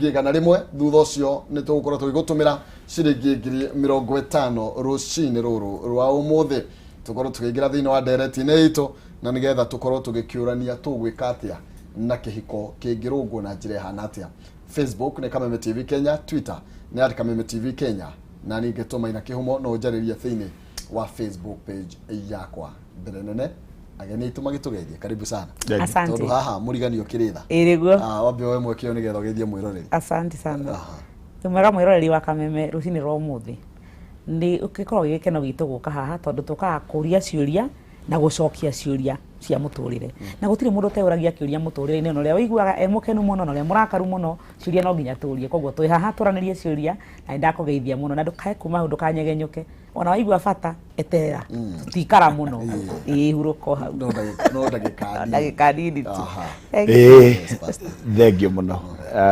100 thutha ũcio nĩ tũgũkorwo tũgĩgũtũmĩra ciringi 50,000 rũcinĩ rũrũ rwa ũmũthĩ. Tũkorwo tũkĩingĩra thĩinĩ wa ndereti-inĩ itũ na nĩgetha tũkorwo tũgĩkĩũrania tũgwĩka atĩa na kĩhiko kĩngĩrũngwo na njĩra ĩhana atĩa. Facebook nĩ Kameme TV Kenya, Twitter nĩ at Kameme TV Kenya, na ningĩ tũmaina kĩhumo no ũnjarĩrie thĩinĩ wa Facebook page yakwa. Mbere nene ageni aitũ magĩtũgeithie, karibu sana. Asante. Tondũ haha mũrigani ũkĩrĩ tha. Ĩ nĩguo. Ah, wambe woe mweke ũyũ nĩgetha ũgeithie mwĩroreri. Asante sana. Nĩ mwega mwĩroreri wa Kameme rũcinĩ rwa ũmũthĩ. Nĩ ũgĩkoragwo gĩ gĩkeno gitũ gũka haha tondũ tũkaga kũria ciũria na gũcokia ciũria cia mũtũrĩre. Na gũtirĩ mũndũ ũteũragia kĩũria mũtũrĩre-inĩ, ona ũrĩa ũiguaga e mũkenu mũno na ũrĩa mũrakaru mũno, ciũria no nginya tũrie. Koguo twĩ haha tũranĩrie ciũria na nĩ ndakũgeithia mũno na ndũkae kuma hau ndũkanyegenyũke. Ona waigua bata eterera, tikara mũno, ĩĩ hurũka o hau. No ndagĩka nini. Ndagĩka nini tu. Thank you. Ĩĩ, thengiũ mũno.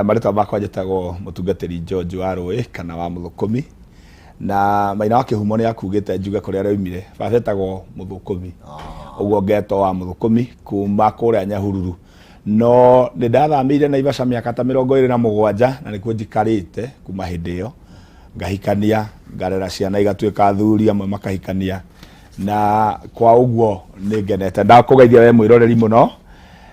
Marĩtwa makwa njĩtagwo mũtungatĩri George wa Rũĩ kana wa Mũthũkũmi, na Maina wa Kĩhumo nĩ akugĩte njuge kũrĩa araumire. Baba etagwo Mũthũkũmi, ũguo ngetwo wa Mũthũkũmi kuma kũrĩa Nyahururu. No nĩ ndathamĩire Naivasha mĩaka ta 27 na nĩkuo njikarĩte kuma hĩndĩ ĩyo. Ngahikania, ngarera ciana igatuĩka athuri, amwe makahikania, na kwa ũguo nĩ ngenete. Ndakũgeithia we mwĩroreri mũno,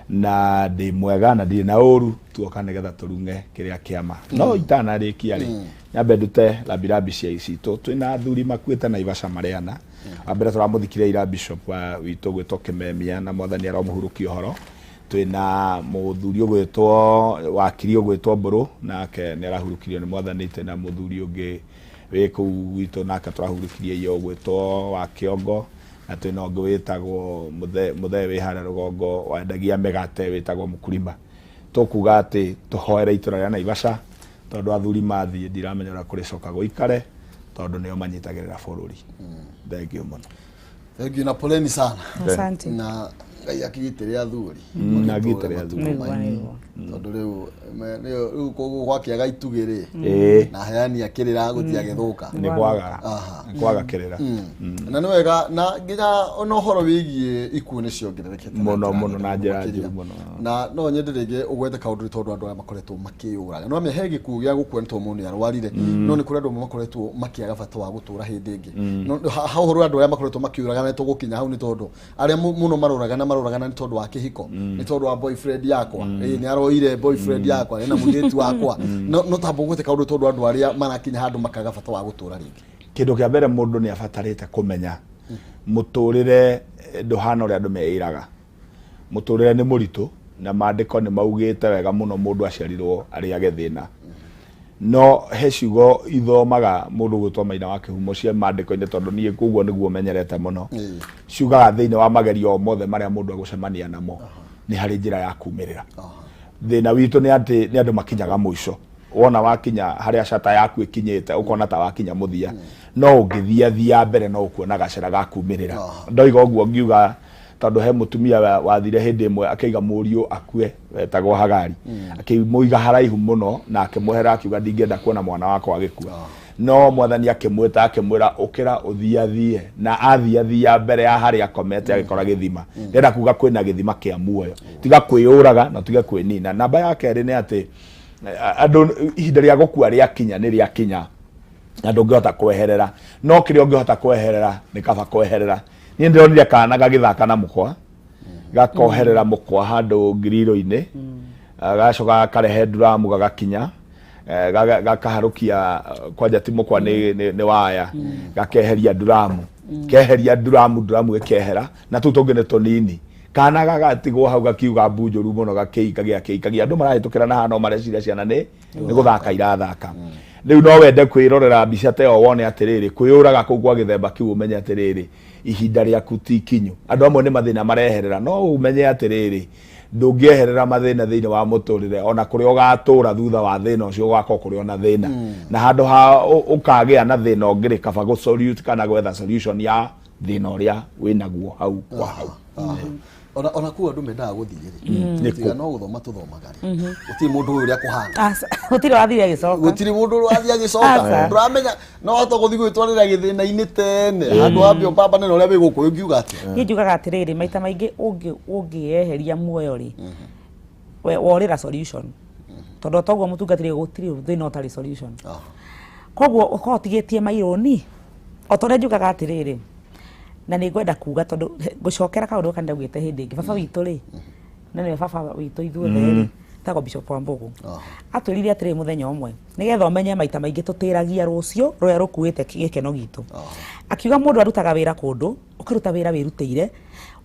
na ndĩ mwega na ndirĩ na ũru, tuoka nĩgetha tũrung'e kĩrĩa kĩama. No itanarĩkia rĩ, nyambe ndute rambirambi cia citũ. Twĩna athuri makuĩte Naivasha marĩ ana. Wa mbere tũramũthikire ira bishop wa witũ gwĩtwo Kĩmemia, na mwathani aromũhurũkia ũhoro. Twĩna mũthuri ũgwĩtwo wakiri ũgwĩtwo Mbũrũ, nake nĩ arahurũkirio nĩ mwathani. Twĩna mũthuri ũngĩ wĩ kũu gwitũ, nake tũrahurũkirie iyo ũgwĩtwo wa Kĩongo, na twĩna ũngĩ wĩtagwo mũthee wĩ harĩa rũgongo wendagia mĩgate wĩtagwo Mũkurima. Tũkuga atĩ tũhoere itũra rĩa Naivasha, tondũ athuri mathiĩ ndiramenya ũrĩa kũrĩcoka gũikare, tondũ nĩo manyitagĩrĩra bũrũri. Thengiũ mũno. Thank you na poleni sana. Asante. Na Ngai akĩgitĩre athuri. Na agitĩre athuri. Nĩguo, nĩguo. Tondũ rĩu rĩu kũguo gwakĩaga itugĩ rĩ, na heani akĩrĩra gũtiagĩthũka. Nĩ kwaga. Nĩ kwaga kĩrĩra. Na nĩ wega, na nginya ona ũhoro wĩgiĩ ikuũ nĩ ciongererekete na Mũno, njĩra mũno, nene na njĩra makĩria. njũru mũno. Na no nyende rĩngĩ ũgwete kaũndũ nĩ tondũ andũ aya makoretwo makĩyũraga. No amenya he gĩkuũ gĩa gũkua nĩ tondũ mũndũ nĩ arwarire, no nĩ kũrĩ andũ amwe makoretwo makĩaga bata wa gũtũra hĩndĩ ĩngĩ. No ha ũhoro wa andũ arĩa makoretwo makĩũragana nĩ tũgũkinya hau, nĩ tondũ arĩa mũno maroragana maroragana nĩ tondũ wa kĩhiko, nĩ tondũ wa boyfriend yakwa, ĩĩ nĩ aroire boyfriend yakwa na mũirĩtu wakwa. No tamba ũgwete kaũndũ tondũ andũ arĩa marakinya handũ makaga bata wa gũtũra rĩngĩ. Kĩndũ kĩa mbere mũndũ nĩ abatarĩte kũmenya, mũtũrĩre ndũhana ũrĩa andũ meĩraga. Mũtũrĩre nĩ mũritũ, na maandĩko nĩ maugĩte wega mũno mũndũ aciarirwo arĩage thĩna. No he ciugo ithomaga mũndũ gwĩtwo Maina wa Kĩhumo cia maandĩko-inĩ, tondũ niĩ koguo nĩguo menyerete mũno. Ciugaga thĩinĩ wa magerio mothe marĩa mũndũ egũcemania namo, nĩ harĩ njĩra ya kumĩrĩra. Thĩna witũ nĩ atĩ nĩ andũ makinyaga mũico. Wona wakinya harĩa cata yaku ĩkinyĩte, ũkona ta wakinya mũthia. No ũngĩthiathia mbere no ũkuona gacĩra ga kumĩrĩra. Ndoiga ũguo ngiuga tondũ he mũtumia wathire hĩndĩ ĩmwe akĩiga mũriũ akue wetagwo Hagari, akĩmũiga haraihu mũno na akĩmwehera akiuga ndingĩenda kuona mwana wakwa agĩkua. No mwathani akĩmwĩta akĩmwĩra ũkĩra ũthiathie, na athiathia mbere ya harĩa akomete agĩkora gĩthima. Ndĩrenda kuga kwĩna gĩthima kĩa muoyo, tiga kwĩyũraga na ũtige kwĩnina. Namba ya kerĩ nĩ atĩ andũ ihinda rĩa gũkua rĩakinya nĩ rĩakinya, na ndũngĩhota kweherera. No kĩrĩa ũngĩhota kweherera nĩ kaba kweherera. Niĩ ndĩronire kana gagĩthaka na mũkwa, gakoherera mũkwa handũ ngiriro-inĩ, gacoka gakarehe nduramu gagakinya, gakaharũkia, kwanja ti mũkwa nĩ waya, gakeheria nduramu, keheria nduramu, nduramu ĩkehera, na tũu tũngĩ nĩ tũnini. Kana gagatigwo hau gakiuga mbu njũru mũno, gakĩikagia, gakĩikagia. Andũ marahĩtũkĩra na haha no mareciria ciana nĩ gũthaka irathaka. Rĩu no wende kwĩrorera mbica ta ĩyo wone atĩrĩrĩ, kwĩyũraga kũu kwa gĩthemba kĩu, ũmenye atĩrĩrĩ, ihinda rĩaku ti ikinyu. Andũ amwe nĩ mathĩna mareherera, no ũmenye atĩrĩrĩ, ndũngĩeherera mathĩna thĩinĩ wa mũtũrĩre, ona kũrĩa ũgatũra thutha wa thĩna ũcio ũgakorwo kũrĩ ona thĩna. Na handũ ha ũkagĩa na thĩna ũngĩ rĩ, kaba gũ solute kana gwetha solution ya thĩna ũrĩa wĩnaguo hau kwa hau. Ona kũu andũ mendaga gũthiĩ rĩ, tiga no gũthoma tũthomaga rĩ, gũtirĩ mũndũ ũyũ ũrĩa kũhana. Aca, gũtirĩ wathire agĩcoka. Gũtirĩ mũndũ ũrĩa wathiĩ agĩcoka. Aca. Ndũramenya no wahota gũthiĩ gwĩtwarĩra gĩthĩna-inĩ tene handũ wambe ũpambane na ũrĩa wĩ gũkũ. Ũngiuga atĩa? Niĩ njugaga atĩrĩrĩ, maita maingĩ ũngĩeheria muoyo rĩ, we worĩra solution. Tondũ toguo mũtungatĩri gũtirĩ thĩna ũtarĩ solution. Koguo ũkorwo ũtigĩtie mairũni o ta ũrĩa njugaga atĩrĩrĩ, na nĩ ngwenda kuga tondũ ngũcokera kaũndũ gaka ndaugĩte hĩndĩ ĩngĩ. Baba witũ rĩ, na nĩwe baba witũ ithuothe rĩ, etagwo Bishop Wambugu, atwĩrire atĩrĩrĩ mũthenya ũmwe, nĩgetha ũmenye maita maingĩ tũtĩragia rũciũ rũrĩa rũkuĩte gĩkeno gitũ. Akiuga mũndũ arutaga wĩra kũndũ, ũkaruta wĩra wĩrutĩire,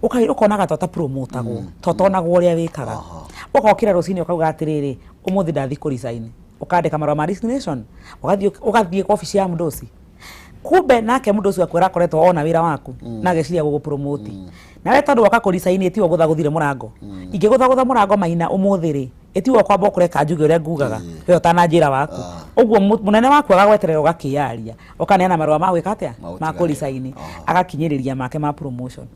ũkonaga ta ũtapromotagwo, ta ũtonagwo ũrĩa wĩkaga. Ũgokĩra rũcinĩ ũkauga atĩrĩrĩ, ũmũthĩ ndathiĩ kũ resign, ũkandĩka marũa ma resignation, ũgathiĩ obici ya mũndũ. Kumbe nake mũndũ ũcio akwĩra akoretwo ona wĩra waku na ageciria gũgũpromote. Nawe tondũ woka kũ resign ĩtiwe ũgũthagũthire mũrango. Ingĩgũthagũtha mũrango Maina ũmũthĩ rĩ, ĩtiwe ũkwamba ũkũreka njuge ũrĩa ngugaga, we ũtananjĩra waku. Ũguo mũnene waku agagweterera ũgakĩaria, ũkaneana marũa ma gwĩka atĩa? Ma kũ resign, agakinyĩrĩria make ma promotion.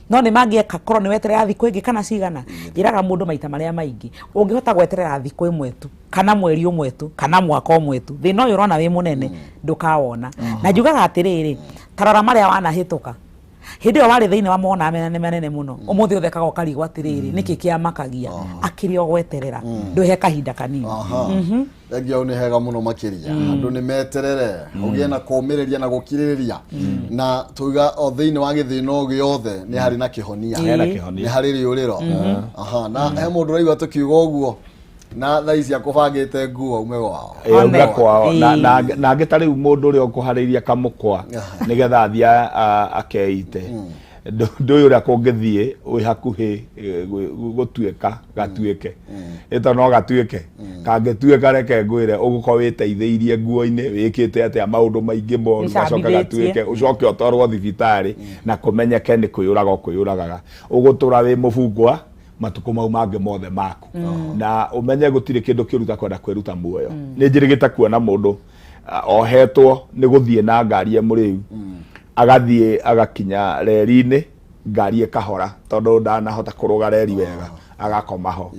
No nĩ mangĩeka korwo nĩ weterera thikũ ĩngĩ kana cigana. Njĩraga mũndũ maita marĩa maingĩ, ũngĩhota gweterera thikũ ĩmwe tu, kana mweri ũmwe tu, kana mwaka ũmwe tu, thĩna ũyũ ũrona wĩ mũnene ndũkawona. Na njugaga atĩrĩrĩ, ta rora marĩa wanahĩtũka. Hĩndĩ ĩyo warĩ thĩinĩ wa mona manene manene mũno, ũmũthĩ ũthekaga ũkarigwo atĩrĩrĩ, nĩkĩ kĩamakagia? Akĩrĩ o gweterera, ndwĩhe kahinda kanini. Thengia hau nĩ hega mũno makĩria. Andũ nĩ meterere, ũgĩe na kũũmĩrĩria na gũkirĩrĩria, na tuiga o thĩinĩ wa gĩthĩna gĩothe nĩ harĩ na kĩhonia, Hena kĩhonia, nĩ harĩ rĩũrĩro. Aha, na he mũndũ ũraigua tũkiuga ũguo na thaa ici akũbangĩte nguo ume gwao. Ume kwao. Na angĩ ta rĩu mũndũ ũrĩa ũkũharĩiria kamũkwa nĩgetha athiĩ akeite, ndũĩ ũrĩa kũngĩthiĩ wĩ hakuhĩ gũtuĩka gatuĩke, ĩto no gatuĩke kangĩtuĩka, reke ngwĩre ũgũkorwo wĩteithĩirie nguo-inĩ, wĩkĩte atĩa maũndũ maingĩ moru, gacoka gatuĩke, ũcoke ũtwarwo thibitarĩ na kũmenyeke nĩ kwĩyũraga ũkwĩyũragaga, ũgũtũra wĩ mũbungwa matukũ mau mangĩ mothe maku. Na ũmenye gũtirĩ kĩndũ kĩũru ta kwenda kwĩruta muoyo. Nĩ njĩrĩgĩte kuona mũndũ ohetwo nĩ gũthiĩ na ngari e mũrĩu, agathiĩ agakinya reri-inĩ, ngari ĩkahora tondũ ndanahota kũrũga reri wega, agakoma ho.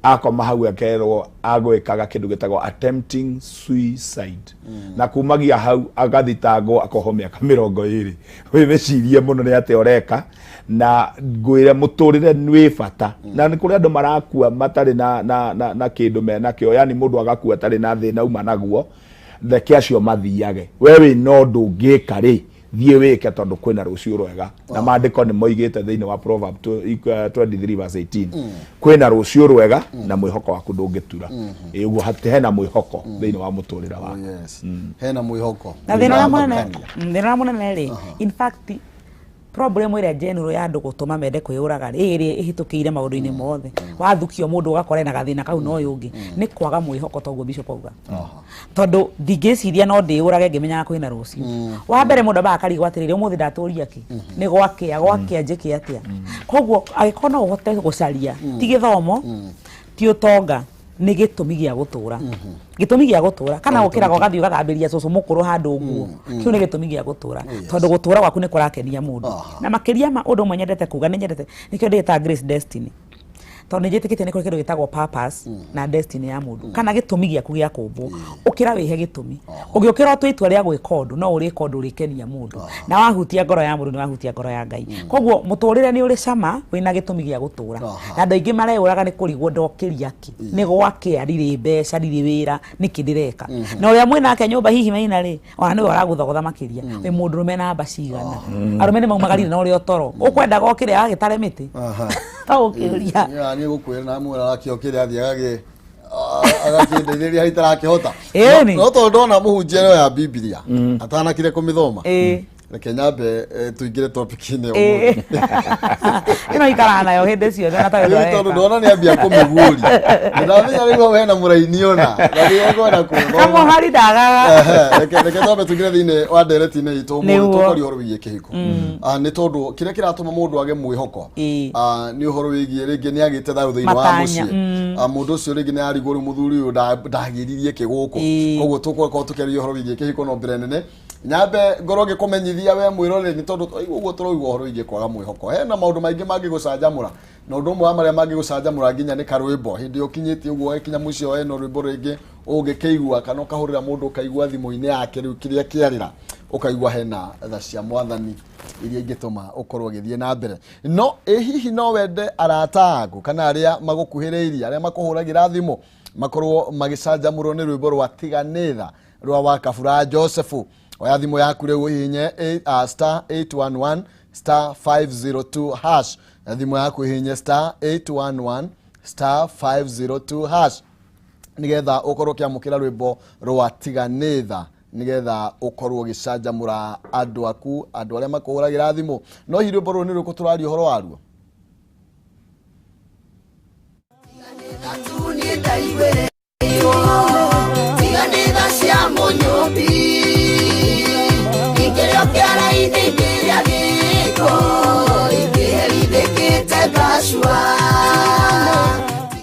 Akoma hau akerwo agwĩkaga kĩndũ gĩtagwo attempting suicide, na kumagia hau agathitangwo akohwo mĩaka 20. Wĩmĩcirie mũno nĩ atĩa ũreka. Na ngwĩre mũtũrĩre nĩ bata, na nĩ kũrĩ andũ marakua matarĩ na kĩndũ menakĩo, yani mũndũ agakua atarĩ na thĩna uma naguo. Reke acio mathiage, we wĩna ũndũ ũngĩka rĩ, thiĩ wĩke, tondũ kwĩna rũciũ rwega. Na maandĩko nĩ moigĩte thĩinĩ wa Proverb 23 verse 18, kwĩna rũciũ rwega na mwĩhoko waku ndũngĩtura. Ĩ ũguo hena mwĩhoko thĩinĩ wa mũtũrĩre waku. Yes, hena mwĩhoko. Na thĩna ũrĩa mũnene, thĩna ũrĩa mũnene rĩ, in fact problem ĩrĩa general ya andũ gũtũma mende kwĩyũraga rĩ, ĩrĩa ĩhĩtũkĩire maũndũ-inĩ mothe, wathukio mũndũ ũgakora ena gathĩna kau na ũyũ ũngĩ, nĩ kwaga mwĩhoko. Toguo Bishop auga, tondũ ndingĩciria no ndĩyũrage ngĩmenyaga kwĩna rũciũ. Wa mbere mũndũ ambaga akarigwo atĩrĩrĩ, ũmũthĩ ndatũria kĩ? Nĩ gwakĩa, gwakĩa njĩke atĩa? Koguo angĩkorwo no ũhote gũcaria, ti gĩthomo, ti ũtonga, nĩ gĩtũmi gĩa gũtũra, gĩtũmi gĩa gũtũra, kana ũkĩraga ũgathiĩ ũgathambĩria cũcũ mũkũrũ handũ ũguo, kĩu nĩ gĩtũmi gĩa gũtũra, tondũ gũtũra gwaku nĩ kũrakenia mũndũ. Na makĩria ma ũndũ ũmwe nyendete kuga, nĩ nyendete, nĩkĩo ndĩĩtaga Grace Destiny, tondũ nĩ njĩtĩkĩtie nĩ kũrĩ kĩndũ gĩtagwo purpose na destiny ya mũndũ, kana gĩtũmi gĩaku gĩa kũmbwo. Ũkĩra wĩhe gĩtũmi, ũgĩũkĩra ũtue itua rĩa gwĩka ũndũ, no ũrĩka ũndũ ũrĩkenia mũndũ, na wahutia ngoro ya mũndũ nĩ wahutia ngoro ya Ngai. Koguo mũtũrĩre nĩ ũrĩ cama wĩna gĩtũmi gĩa gũtũra. Na andũ aingĩ mareyũraga nĩ kũrigwo ndokĩria kĩ, nĩ gwakĩa, ndirĩ mbeca, ndirĩ wĩra, nĩkĩ ndĩreka? Na ũrĩa mwĩnake nyũmba hihi Maina rĩ, ona nĩwe ũragũthogotha makĩria, wĩ mũndũrũme namba cigana? Arũme nĩ maumagarire na ũrĩa ũtoro ũkwendaga ũkĩre agagĩtare mĩtĩ ta ũkĩũria. Niĩ gũkwĩra na mwĩra akĩo kĩrĩa athiĩ agakĩndeithĩrĩria harĩa itarakĩhota. Ĩni. No tondũ ndona mũhunjia ĩyo ya Bibilia atanakire kũmĩthoma, reke nyambe tũingĩre topic-inĩ ũmũthĩ. Ĩno ikaraga nayo hĩndĩ ciothe na tarĩ Rĩu tondũ ndona nĩ ambia kũmĩguũria, ndĩramenya rĩu hau hena mũraini ona na nĩekwenda kũthoma. Kamũhari ndagaga. Ehe, reke twambe tũingĩre thĩinĩ wa ndereti-inĩ itũ ũmũthĩ. Nĩguo. Tũkwaria ũhoro wĩgiĩ kĩhiko. Nĩ tondũ kĩrĩa kĩratũma mũndũ age mwĩhoko nĩ ũhoro wĩgiĩ rĩngĩ nĩ agĩte thayũ thĩinĩ wa Matanya, mũciĩ. Mũndũ ũcio rĩngĩ nĩ arigwo rĩu mũthuri ũyũ ndagĩririe kĩ gũkũ. Koguo tũgũkorwo tũkĩaria ũhoro wĩgiĩ kĩhiko. No mbere nene nyambe ngorwo ngĩkũmenyithia we mwĩroreri, nĩ tondũ twaigua ũguo tũraigua ũhoro wĩgiĩ kwaga mwĩhoko, hena maũndũ maingĩ mangĩgũcanjamũra, na ũndũ ũmwe wa marĩa mangĩgũcanjamũra nginya nĩ karwĩmbo. Hĩndĩ ĩyo ũkinyĩtie ũguo ũgĩkinya mũciĩ hena rwĩmbo rĩngĩ ũngĩkĩigua, kana ũkahũrĩra mũndũ ũkaigua thimũ-inĩ yake rĩu kĩrĩa kĩarĩra, ũkaigua hena tha cia Mwathani iria ingĩtũma ũkorwo ũgĩthiĩ na mbere. No ĩ hihi no wende arata aku kana arĩa magũkuhĩrĩirie, arĩa makũhũragĩra thimũ Makorwo magĩcanjamũrwo nĩ rwĩmbo rwa Tiganĩtha rwa Wakabura Joseph. Oya thimũ yaku rĩu ũhihinye star 811 star 502 hash. Na thimũ yaku ũhihinye star 811 star 502 hash nigetha ukorwo ukiamukira rwimbo rwa Tiganĩtha, nigetha ukorwo ugicanjamura andu aku, andu aria makuhuragira thimu. No hihi rwimbo ruru ni ruriku turaria uhoro waruo? Tiganĩtha cia mũnyũmbi, ingĩrĩo kĩara-inĩ ingĩrĩa gĩko, ingĩherithĩkĩte ngacua.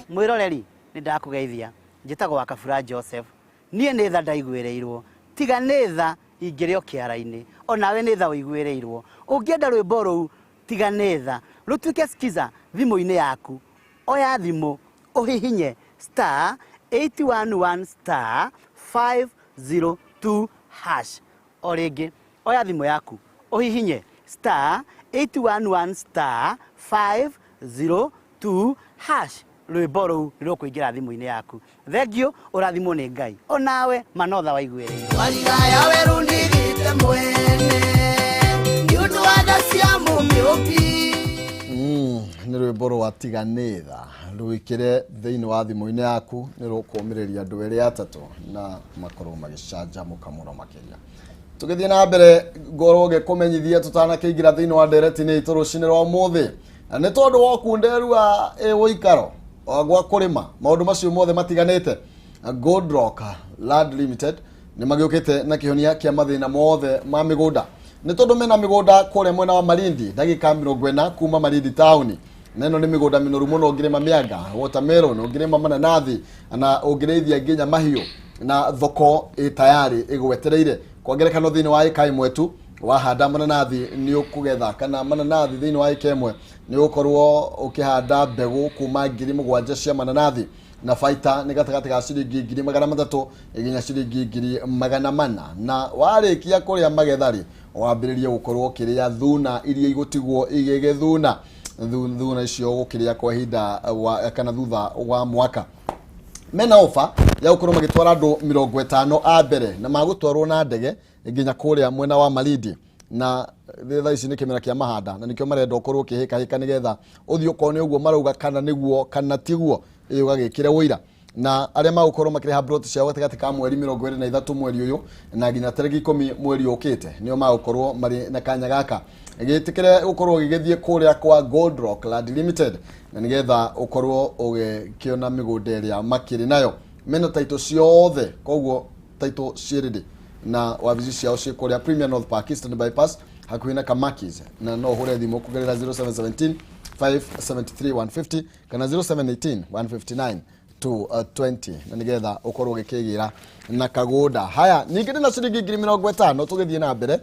Mwĩroreri, nĩ ndakũgeithia. Njĩtagwo Wakabura Joseph. Niĩ nĩ tha ndaiguĩrĩirwo. Tiga nĩ tha ingĩrĩo kĩara-inĩ. Onawe nĩ tha ũiguĩrĩirwo. Ũngĩenda rwĩmbo rũu tiga nĩ tha, rũtuĩke skiza thimũ-inĩ yaku. Oya thimũ ũhihinye star 811 star 502 hash. O rĩngĩ, oya thimũ yaku ũhihinye star 811 star 502 hash. Rwĩmbo rũu nĩ rũkũingĩra thimũ-inĩ yaku. Thengiũ, ũrathimwo nĩ Ngai. Onawe manotha waiguĩrĩirwo. Warigaya werũ nĩgĩte mwene, nĩ ũndũ wa tha cia mũmĩũmbi. Nĩ rwĩmbo rwa Tiganĩtha, rwĩkĩre thĩinĩ wa thimũ-inĩ yaku, nĩ rũkũmĩrĩria andũ erĩ atatũ na makorwo magĩcanjamũka mũno makĩria. Tũgĩthiĩ na mbere ngorwo ngĩkũmenyithia tũtanakĩingĩra thĩinĩ wa ndereti-inĩ itũ rũcinĩ rwa ũmũthĩ, na nĩ tondũ wa ũkunderu wa ũikaro wa gwa kũrĩma maũndũ macio mothe matiganĩte, Gold Rock Land Limited nĩ magĩũkĩte na kĩhonia kĩa mathĩna mothe ma mĩgũnda. Nĩ tondũ mena mĩgũnda kũrĩa mwena wa Malindi, ndagĩka 40 kuma Malindi taũni. Na ĩno nĩ mĩgũnda mĩnoru mũno, ũngĩrĩma mĩanga, watermelon, ũngĩrĩma mananathi na ũngĩrĩithia nginya mahiũ, na thoko ĩ tayari ĩgwetereire. Kwa ngerekano thĩinĩ wa ĩka ĩmwe tu wahanda mananathi nĩ ũkũgetha, kana mananathi thĩinĩ wa ĩka ĩmwe nĩ ũgũkorwo ũkĩhanda mbegũ kuma 7,000 cia mananathi, na baita nĩ gatagatĩ ga ciringi 300,000 nginya ciringi 400,000. Na warĩkia kũrĩa magetha rĩ, wambĩrĩrie gũkorwo ũkĩrĩa thuna iria igũtigwo igĩgĩthuna. Thuna icio ũgũkĩrĩa kwa ihinda kana thutha wa mwaka. Mena ofa ya gũkorwo magĩtwara andũ 50 a mbere, na magũtwarwo na ndege nginya kũrĩa mwena wa Malindi. Na thaa ici nĩ kĩmera kĩa mahanda, na nĩkĩo marenda ũkorwo ũkĩhĩkahĩka nĩgetha ũthiĩ ũkone ũguo marauga kana nĩguo kana tiguo, ĩ ũgagĩkĩre ũira. Na arĩa magũkorwo makĩrĩha plot ciao gatagatĩ ka mweri 23 mweri ũyũ na nginya tarĩki 10 mweri ũkĩte, nĩo magũkorwo marĩ na kanya gaka. Gĩtĩkĩre gũkorwo gĩgĩthiĩ kũrĩa kwa Gold Rock Land Limited, na nĩgetha ũkorwo ũgĩkĩona mĩgũnda ĩrĩa makĩrĩ nayo. Mena title ciothe, koguo title ciĩ ready, na wabici ciao ciĩ kũrĩa Premier North Park, Eastern Bypass, hakuhĩ na Kamakis. Na no ũhũre thimũ kũgerera 0717 573 150 kana 0718 159 220, na nĩgetha ũkorwo ũgĩkĩgĩra na kagũnda. Haya, ningĩ ndĩna ciringi 50,000. Tũgĩthiĩ na mbere,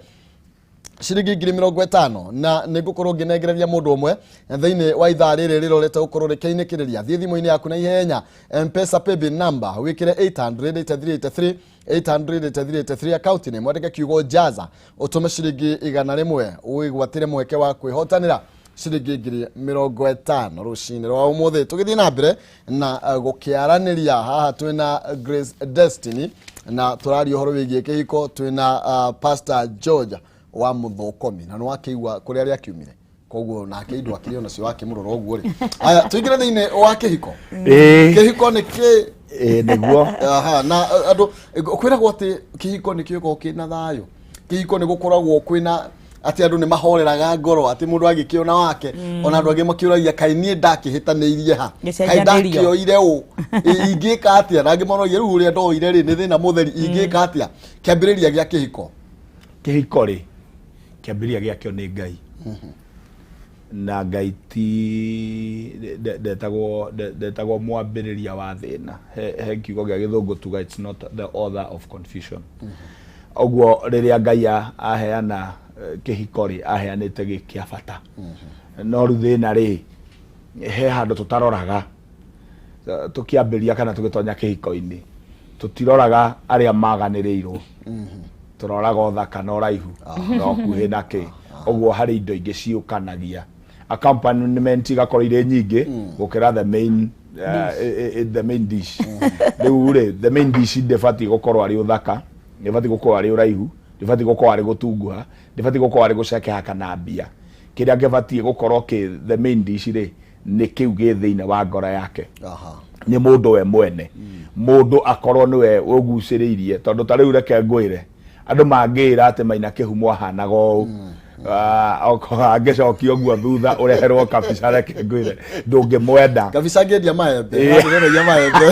ciringi 50,000, na nĩ ngũkorwo ngĩnengereria mũndũ ũmwe thĩinĩ wa ithaa rĩrĩ rĩrorete gũkorwo rĩkĩinĩkĩrĩria. Thiĩ thimũ-inĩ yaku na ihenya, M-Pesa paybill number wĩkĩre 800 8383, 800 8383, account name mwandĩke kiugo Jaza, ũtũme ciringi 100, wĩgwatĩre mweke wa kwĩhotanĩra ciringi 50,000 rũcinĩ rwa ũmũthĩ. Tũgĩthiĩ na mbere na gũkĩaranĩria haha, twĩna Grace Destiny na tũraria ũhoro wĩgiĩ kĩhiko. Twĩna Pastor George wa Mũthũkũmi, na nĩ wakĩigua kũrĩa arĩa akiumire, koguo nake indo akĩrĩ onacio wakĩmũrora ũguo rĩ. Aya, tũingĩre thĩinĩ wa kĩhiko. Kĩhiko nĩ kĩ? Ĩĩ, nĩguo. Aha, na andũ kwĩragwo atĩ kĩhiko nĩ kĩkoragwo kĩna thayũ, kĩhiko nĩ gũkoragwo kwĩna atĩ andũ nĩ mahoreraga ngoro, atĩ mũndũ agĩkĩona wake, ona andũ angĩ makĩũragia, kaĩ niĩ ndakĩhĩtanĩirie ha, kaĩ Gĩcenjanĩrio. ndakĩoire ũ? Ĩ, ingĩka atĩa? Na angĩ moragia, rĩu ũrĩa ndoire rĩ, nĩ thĩna mũtheri, ingĩka atĩa? Kĩambĩrĩria gĩa kĩhiko. Kĩhiko rĩ, kĩambĩrĩria gĩakĩo nĩ Ngai, na Ngai ti ndetagwo mwambĩrĩria wa thĩna. He kiugo gĩa gĩthũngũ tuga, "It's not the author of confusion." Ũguo rĩrĩa Ngai aheana kĩhiko rĩ, aheanĩte gĩ kĩa bata. No rĩu thĩna rĩ, he handũ tũtaroraga tũkĩambĩrĩria kana tũgĩtonya kĩhiko-inĩ. Tũtiroraga arĩa maganĩrĩirwo, tũroraga ũthaka na ũraihu na ũkuhĩ na kĩ. Ũguo harĩ indo ingĩ ciũkanagia, accompaniment igakorwo irĩ nyingĩ gũkĩra the main The main dish. Rĩu rĩ, the main dish ndĩbatiĩ gũkorwo arĩ ũthaka, ndĩbatiĩ gũkorwo arĩ ũraihu, ndĩbatiĩ gũkorwo arĩ gũtunguha, ndĩbatiĩ gũkorwo arĩ gũcekeha kana mbia. Kĩrĩa kĩbatiĩ gũkorwo kĩ the main dish rĩ, nĩ kĩu gĩ thĩinĩ wa ngoro yake. Nĩ mũndũ we mwene, mũndũ akorwo nĩwe ũgucĩrĩirie. Tondũ ta rĩu reke ngwĩre, andũ mangĩĩra atĩ Maina Kĩhumo ahanaga ũũ, angĩcokia ũguo thutha ũreherwo kabica, reke ngwĩre ndũngĩmwenda. Kabica ngĩendia maembe. Ndĩrendagia maembe.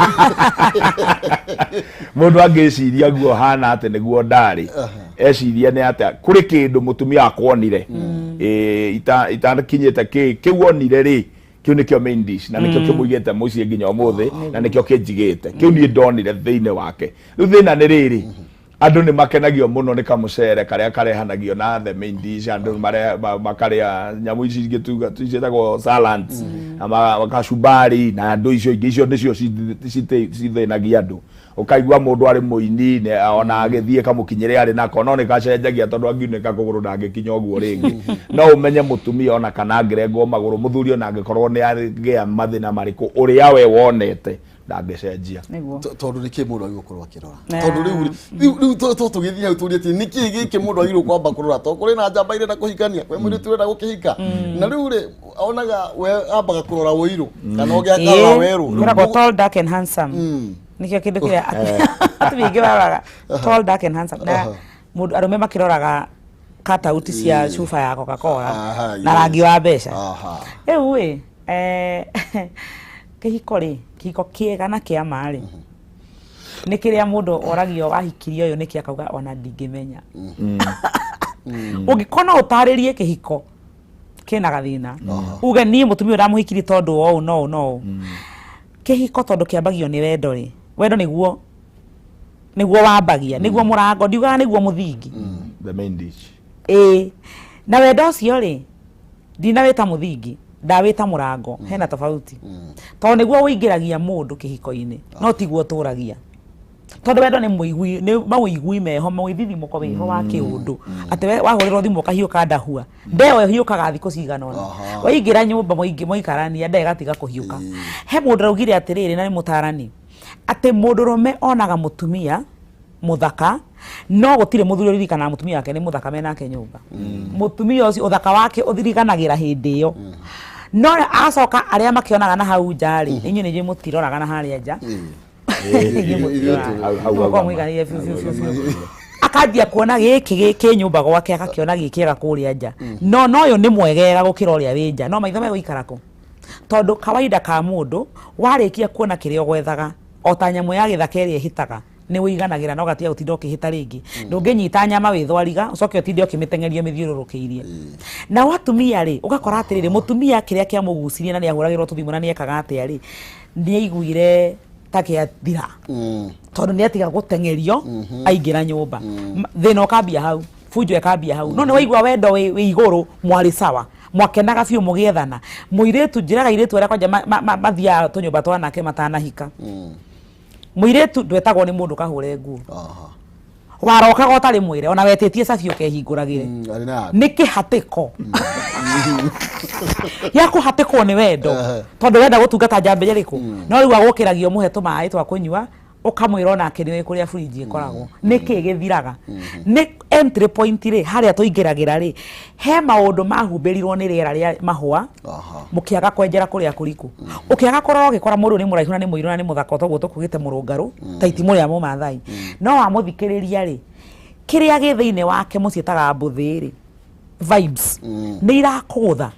Mũndũ angĩciria guo hana atĩ nĩguo ndarĩ, eciria nĩ atĩa kũrĩ kĩndũ mũtumia akwonire itakinyĩte kĩ kĩu onire rĩ, kĩu nĩkĩo main dish na nĩkĩo kĩmũigĩte mũciĩ nginya ũmũthĩ na nĩkĩo kĩnjigĩte kĩu niĩ ndonire thĩinĩ wake. Rĩu thĩna nĩ rĩrĩ, andũ nĩ makenagio mũno nĩ kamũcere karĩa karehanagio na the main dish. Andũ makarĩa nyamũ ici ingĩ tuga ciĩtagwo salads na kachumbari na andũ icio ingĩ. Icio nĩcio cithĩnagia andũ. Ũkaigua mũndũ arĩ mũini ona agĩthiĩ kamũkinyĩre arĩ nako, no nĩ gacenjagia tondũ angiunĩka kũgũrũ ndangĩkinya ũguo rĩngĩ. No ũmenye mũtumia ona kana angĩrengwo magũrũ, mũthuri ona angĩkorwo nĩ agĩa mathĩna marĩkũ, ũrĩa we wonete ndangĩcenjia. Nĩguo. Tondũ nĩ kĩ mũndũ agĩrĩirwo gũkorwo akĩrora? Tondũ rĩu tũgĩthiĩ hau tũrie atĩ nĩ kĩ gĩkĩ mũndũ agĩrĩirwo kwamba kũrora, tondũ kũrĩ na njamba irenda kũhikania, kwĩ mũirĩtu ũrenda gũkĩhika, na rĩu rĩ onaga we ambaga kũrora ũirũ kana ũngĩ akarora werũ. Kwĩragwo tall, dark and handsome. Nĩkĩo kĩndũ kĩrĩa atumia aingĩ maroraga, tall, dark and handsome, na mũndũ arũme makĩroraga katauti cia cuba ya Coca-Cola na rangi wa mbeca. Rĩu ĩ kĩhiko rĩ, kĩhiko kĩega na kĩa ma rĩ, nĩ kĩrĩa mũndũ oragio wahikirie ũyũ nĩkĩ, akauga ona ndingĩmenya. Ũngĩkorwo no ũtarĩrie kĩhiko kĩna gathĩna, uge niĩ mũtumia ũyũ ndamũhikirie tondũ wa ũũ no ũũ no ũũ. Kĩhiko tondũ kĩambagio nĩ wendo rĩ, wendo nĩguo wambagia, nĩguo mũrango, ndiugaga nĩguo mũthingi. The main dish. Ĩĩ, na wendo ũcio rĩ, ndinawĩta mũthingi, ndawĩta mũrango. Hena tofauti, tondũ nĩguo ũingĩragia mũndũ kĩhiko-inĩ, no tiguo ũtũragia, tondũ wendo nĩ mũigui, nĩ mawĩigui meho, mwĩthithimũko wĩho wa kĩũndũ, atĩ we wahũrĩrwo thimũ ũkahiũka ndahua ndeo ĩhiũkaga thikũ cigana ũna. Waingĩra nyũmba mũikarania nda ĩgatiga kũhiũka. He mũndũ araugire atĩrĩrĩ, na nĩ mũtarani, atĩ mũndũrũme onaga mũtumia mũthaka, no gũtirĩ mũthuri ũririkanaga mũtumia wake nĩ mũthaka menake nyũmba. Mũtumia ũcio ũthaka wake ũthiriganagĩra hĩndĩ ĩyo, no agacoka arĩa makĩonaga na hau nja rĩ, inyuĩ nĩ inyuĩ mũtiroraga na harĩa nja. Inyuĩ mũtiroraga. Hau Mũkorwo hau mũiganĩire biũ biũ biũ biũ. Akanjia kuona gĩkĩ kĩ nyũmba gwake, agakĩona gĩ kĩega kũrĩa nja, no ũyũ nĩ mwegega gũkĩra ũrĩa wĩ nja, no maitho megũikara kũ? Tondũ kawaida ka mũndũ, warĩkia kuona kĩrĩa ũgwethaga, o ta nyamũ ya gĩthaka ĩrĩa ĩhĩtaga, nĩ ũiganagĩra na ũgatiga gũtinda ũkĩhĩta rĩngĩ. Ndũngĩnyita nyama wĩ thwariga ũcoke ũtinde ũkĩmĩteng'eria ũmĩthiũrũrũkĩirie. Nao atumia rĩ, ũgakora atĩrĩrĩ, mũtumia kĩrĩa kĩamũgucirie na nĩ ahũragĩrwo tũthimũ na nĩ ekaga atĩa rĩ, nĩ aiguire ta kĩathira tondũ nĩ atiga gũteng'erio aingĩra nyũmba. Thĩna ũkambia hau, bunjo ĩkambia hau. No nĩ waigua wendo wĩ igũrũ, mwarĩ sawa, mwakenaga biũ mũgĩethana. Mũirĩtu, njĩraga airĩtu arĩa kwanja mathiaga tũnyũmba twa anake matanahika, mũirĩtu ndwetagwo nĩ mũndũ kahũre nguo. Warokaga ũtarĩ mwĩre, ona wetĩtie cabi ũkehingũragĩre. Arĩ na yaku. Nĩ kĩhatĩko gĩa kũhatĩkwo nĩ wendo, tondũ wenda gũtungata njambĩrĩria ĩrĩkũ, no rĩu agũkĩragio mũhe tũmaĩ twa kũnyua, ũkamwĩra onake nĩ kũrĩa burinji ĩkoragwo. Nĩ kĩ gĩthiraga? Nĩ entry point rĩ, harĩa tũingĩragĩra rĩ, he maũndũ mahumbĩrirwo nĩ rĩera rĩa mahũa. Mũkĩaga kwenjera kũrĩa kũriku, ũkĩaga kũrora, ũgĩkora mũndũ nĩ mũraihu na nĩ mũirũ na nĩ mũthaka, toguo tũkugĩte mũrũngarũ ta itimũ rĩa mũmathai, no wamũthikĩrĩria rĩ, kĩrĩa gĩ thĩinĩ wake mũciĩtaga mbũthĩ rĩ, vibes nĩ irakũgũtha.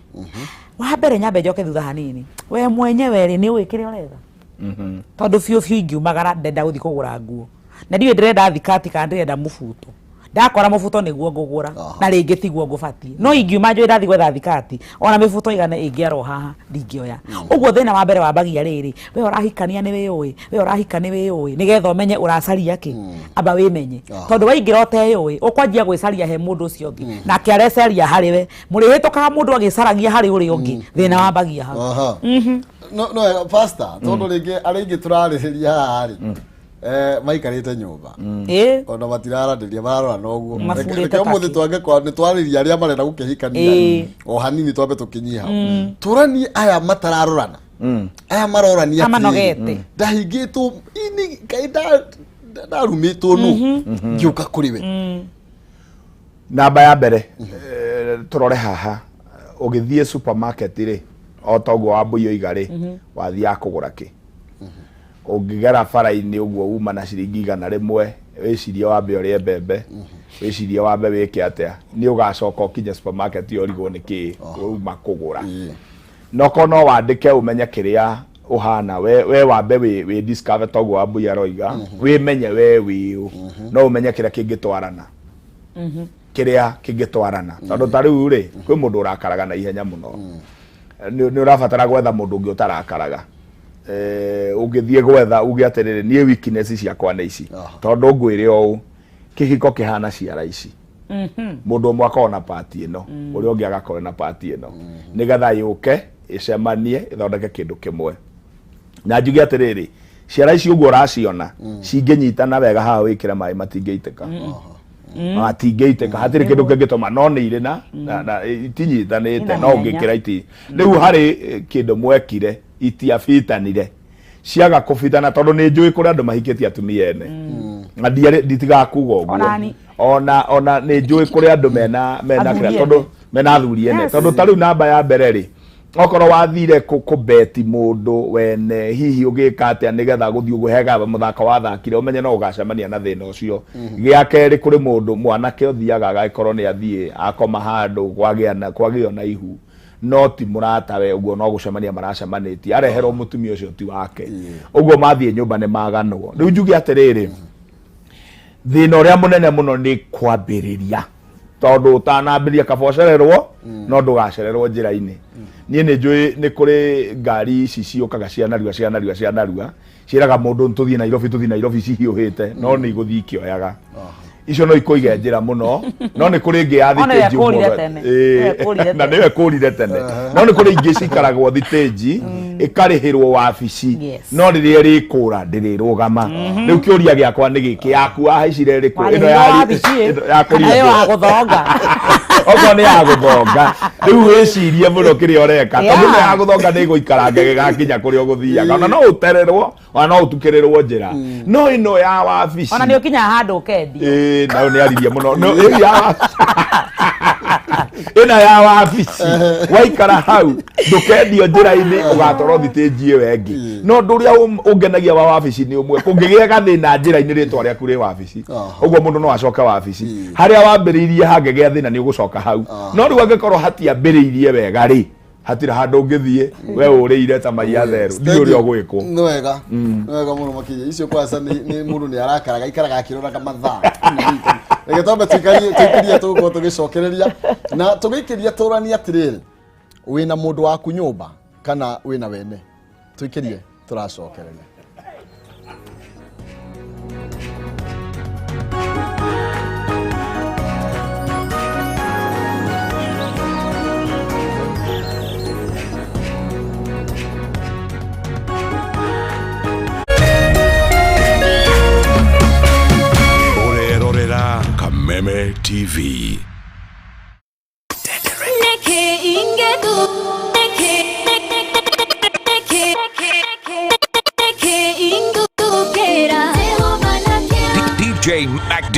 Wa mbere nyambe njoke thutha hanini, we mwenyewe rĩ, nĩ ũĩ kĩrĩa ũretha? Tondũ biũ biũ ingiumagara ndenda gũthiĩ kũgũra nguo na ndiũĩ ndĩrenda thikati kana ndĩrenda mũbuto, ndakora mũbuto nĩguo ngũgũra na rĩngĩ tiguo ngũbatiĩ, no ingiuma njũĩ ndathiĩ gwetha thikati, ona mĩbuto igana ĩngĩarwo haha ndingĩoya. Ũguo thĩna wa mbere wambagia rĩrĩ, we ũrahikania nĩ wĩũĩ, we ũrahika nĩ wĩũĩ, nĩgetha ũmenye ũracaria kĩ, amba wĩmenye. Tondũ waingĩra ũteyũĩ, ũkwanjia gwĩcaria he mũndũ ũcio ũngĩ, nake arecaria harĩ we, mũrĩhĩtũkaga mũndũ agĩcaragia harĩ ũrĩa ũngĩ. Thĩna wambagia hau. No pastor, tondũ rĩngĩ arĩa aingĩ tũrarĩrĩria haha rĩ, maikarĩte nyũmba, ona matiraranĩria, mararora noguo. Mafurĩte. Reke ũmũthĩ taki. twange kwa nĩ twarĩria arĩa marenda gũkĩhikania, o hanini twambe tũkĩnyie hau, tũranie aya matararorana. Aya marorania Aya manogete. atĩrĩrĩ, ndahingĩtwo ini kaĩ ndarumĩtwo nũ ngĩũka kũrĩ we. Namba ya mbere, tũrore haha, ũgĩthiĩ supermarket rĩ, o ta ũguo Wambui oiga rĩ, wathiaga kũgũra kĩ? Ũngĩgera bara-inĩ ũguo uma na ciringi 100, wĩcirie wambe ũrĩe mbembe, wĩcirie wambe wĩke atĩa, nĩ ũgacoka ũkinye supermarket ĩyo ũrigwo nĩ kĩ uma kũgũra. Noko no wandĩke ũmenye kĩrĩa ũhana, we wambe wĩ discover ta ũguo Wambui aroiga, wĩmenye we wĩũ, no ũmenye kĩrĩa kĩngĩtwarana. Kĩrĩa kĩngĩtwarana. Tondũ ta rĩu rĩ, kwĩ mũndũ ũrakaraga na ihenya mũno. Nĩ ũrabatara gwetha mũndũ ũngĩ ũtarakaraga. Ũngĩthiĩ gwetha uge atĩrĩrĩ, niĩ weakness ciakwa nĩ ici. Tondũ ngwĩre ũũ, kĩhiko kĩhana ciara ici. Mũndũ ũmwe akorwo na part ĩno, ũrĩa ũngĩ agakorwo na part ĩno. Nĩgetha yũke, ĩcemanie, ĩthondeke kĩndũ kĩmwe. Na njuge atĩrĩrĩ, ciara ici ũguo ũraciona, cingĩnyitana wega haha wĩkĩre maĩ matingĩitĩka. Matingĩitĩka, hatirĩ kĩndũ kĩngĩtũma, no nĩ irĩ na itinyitanĩte, Ina no hinya. ũngĩkĩra iti. Rĩu harĩ kĩndũ mwekire, itiabitanire. Ciaga kũbitana tondũ nĩ njũĩ kũrĩ andũ mahikĩtie atumia ene. Na nditigaga kuga ũguo. Ona ni. Ona nĩ njũĩ kũrĩ andũ mena Athuri kĩrĩa, ene. tondũ mena athuri ene. Yes. Tondũ ta rĩu namba ya mbere rĩ, okorwo wathire kũbeti mũndũ wene, hihi ũgĩka atĩa nĩgetha gũthiĩ ũguo hega mũthako wathakire, ũmenye no ũgacemania na thĩna ũcio. Gĩa kerĩ, kũrĩ mũndũ mwanake ũthiaga agagĩkorwo nĩ athiĩ akoma handũ kwagĩo na ihu, no ti mũratawe, ũguo no gũcemania maracemanĩtie, areherwo mũtumia ũcio ti wake, ũguo mathiĩ nyũmba nĩ maganwo. Rĩu njuge atĩrĩrĩ, thĩna ũrĩa mũnene mũno nĩ kwambĩrĩria, tondũ ũtanambĩrĩria kaba ũcererwo, no ndũgacererwo njĩra-inĩ. Niĩ nĩ njũĩ nĩ kũrĩ ngari ici ciũkaga cia narua, cia narua, cia narua, ciĩraga mũndũ tũthiĩ Nairobi, tũthiĩ Nairobi, cihiũhĩte, no nĩ igũthiĩ ikĩoyaga. Icio no ikũige njĩra mũno, no nĩ kũrĩ ĩngĩ ya Ona ĩyo thitĩnji ĩkũrire ũmwe. tene. Ĩĩ. Ĩyo ĩkũrire Na tene. nĩyo ĩkũrire tene. No nĩ kũrĩ ingĩ cikaragwo thitĩnji, ĩkarĩhĩrwo wabici, no rĩrĩa ĩrĩkũra ndĩrĩrũgama. Rĩu kĩũria gĩakwa nĩ gĩkĩ, yaku wahaicire ĩrĩkũ? Ĩno Warĩhĩirwo wabici ĩ? ĩno ya Kana ĩyo kũrĩa ya gũthonga? Okorwo nĩ ya gũthonga, rĩu wĩcirie mũno kĩrĩa ũreka, tondũ ĩno ya gũthonga nĩ ĩgũikara ngĩgĩgakinya kũrĩa ũgũthiaga, ona no ũtererwo, ona no ũtukĩrĩrwo njĩra. No ĩno ya wabici, Ona nĩ ũkinyaga handũ ũkendio. Ĩĩ, nayo nĩ aririe mũno. No, ĩyo ya wabici. Ĩno ya wabici, waikara hau ndũkendio njĩra-inĩ, ũgatwarwo thitĩnji ĩyo ĩngĩ. No ũndũ ũrĩa ũngenagia wa wabici nĩ ũmwe, kũngĩgĩa gathĩna njĩra-inĩ, rĩtwa rĩaku rĩ wabici, ũguo mũndũ no acoke wabici. Harĩa wambĩrĩirie hangĩgĩa thĩna nĩ ũgũcoka hau. No rĩu angĩkorwo hatiambĩrĩirie wega rĩ, hatirĩ handũ ũngĩthiĩ, we ũrĩire ta mai atherũ, ndiũĩ ũrĩa ũgwĩkwo. Nĩ wega, nĩ wega mũno makĩria. Icio kwanza nĩ mũndũ nĩ arakaraga, aikaraga akĩroraga mathaa. Reke twambe tũikĩrie, tũgũkorwo tũgĩcokereria na tũgĩikĩria tũranie atĩrĩrĩ, wĩna mũndũ waku nyũmba kana wĩna wene? Tũikĩrie, tũracokereria. Ũrerorera Kameme TV. Neke ingedu, neke, neke, neke, neke ingukera. DJ MacD.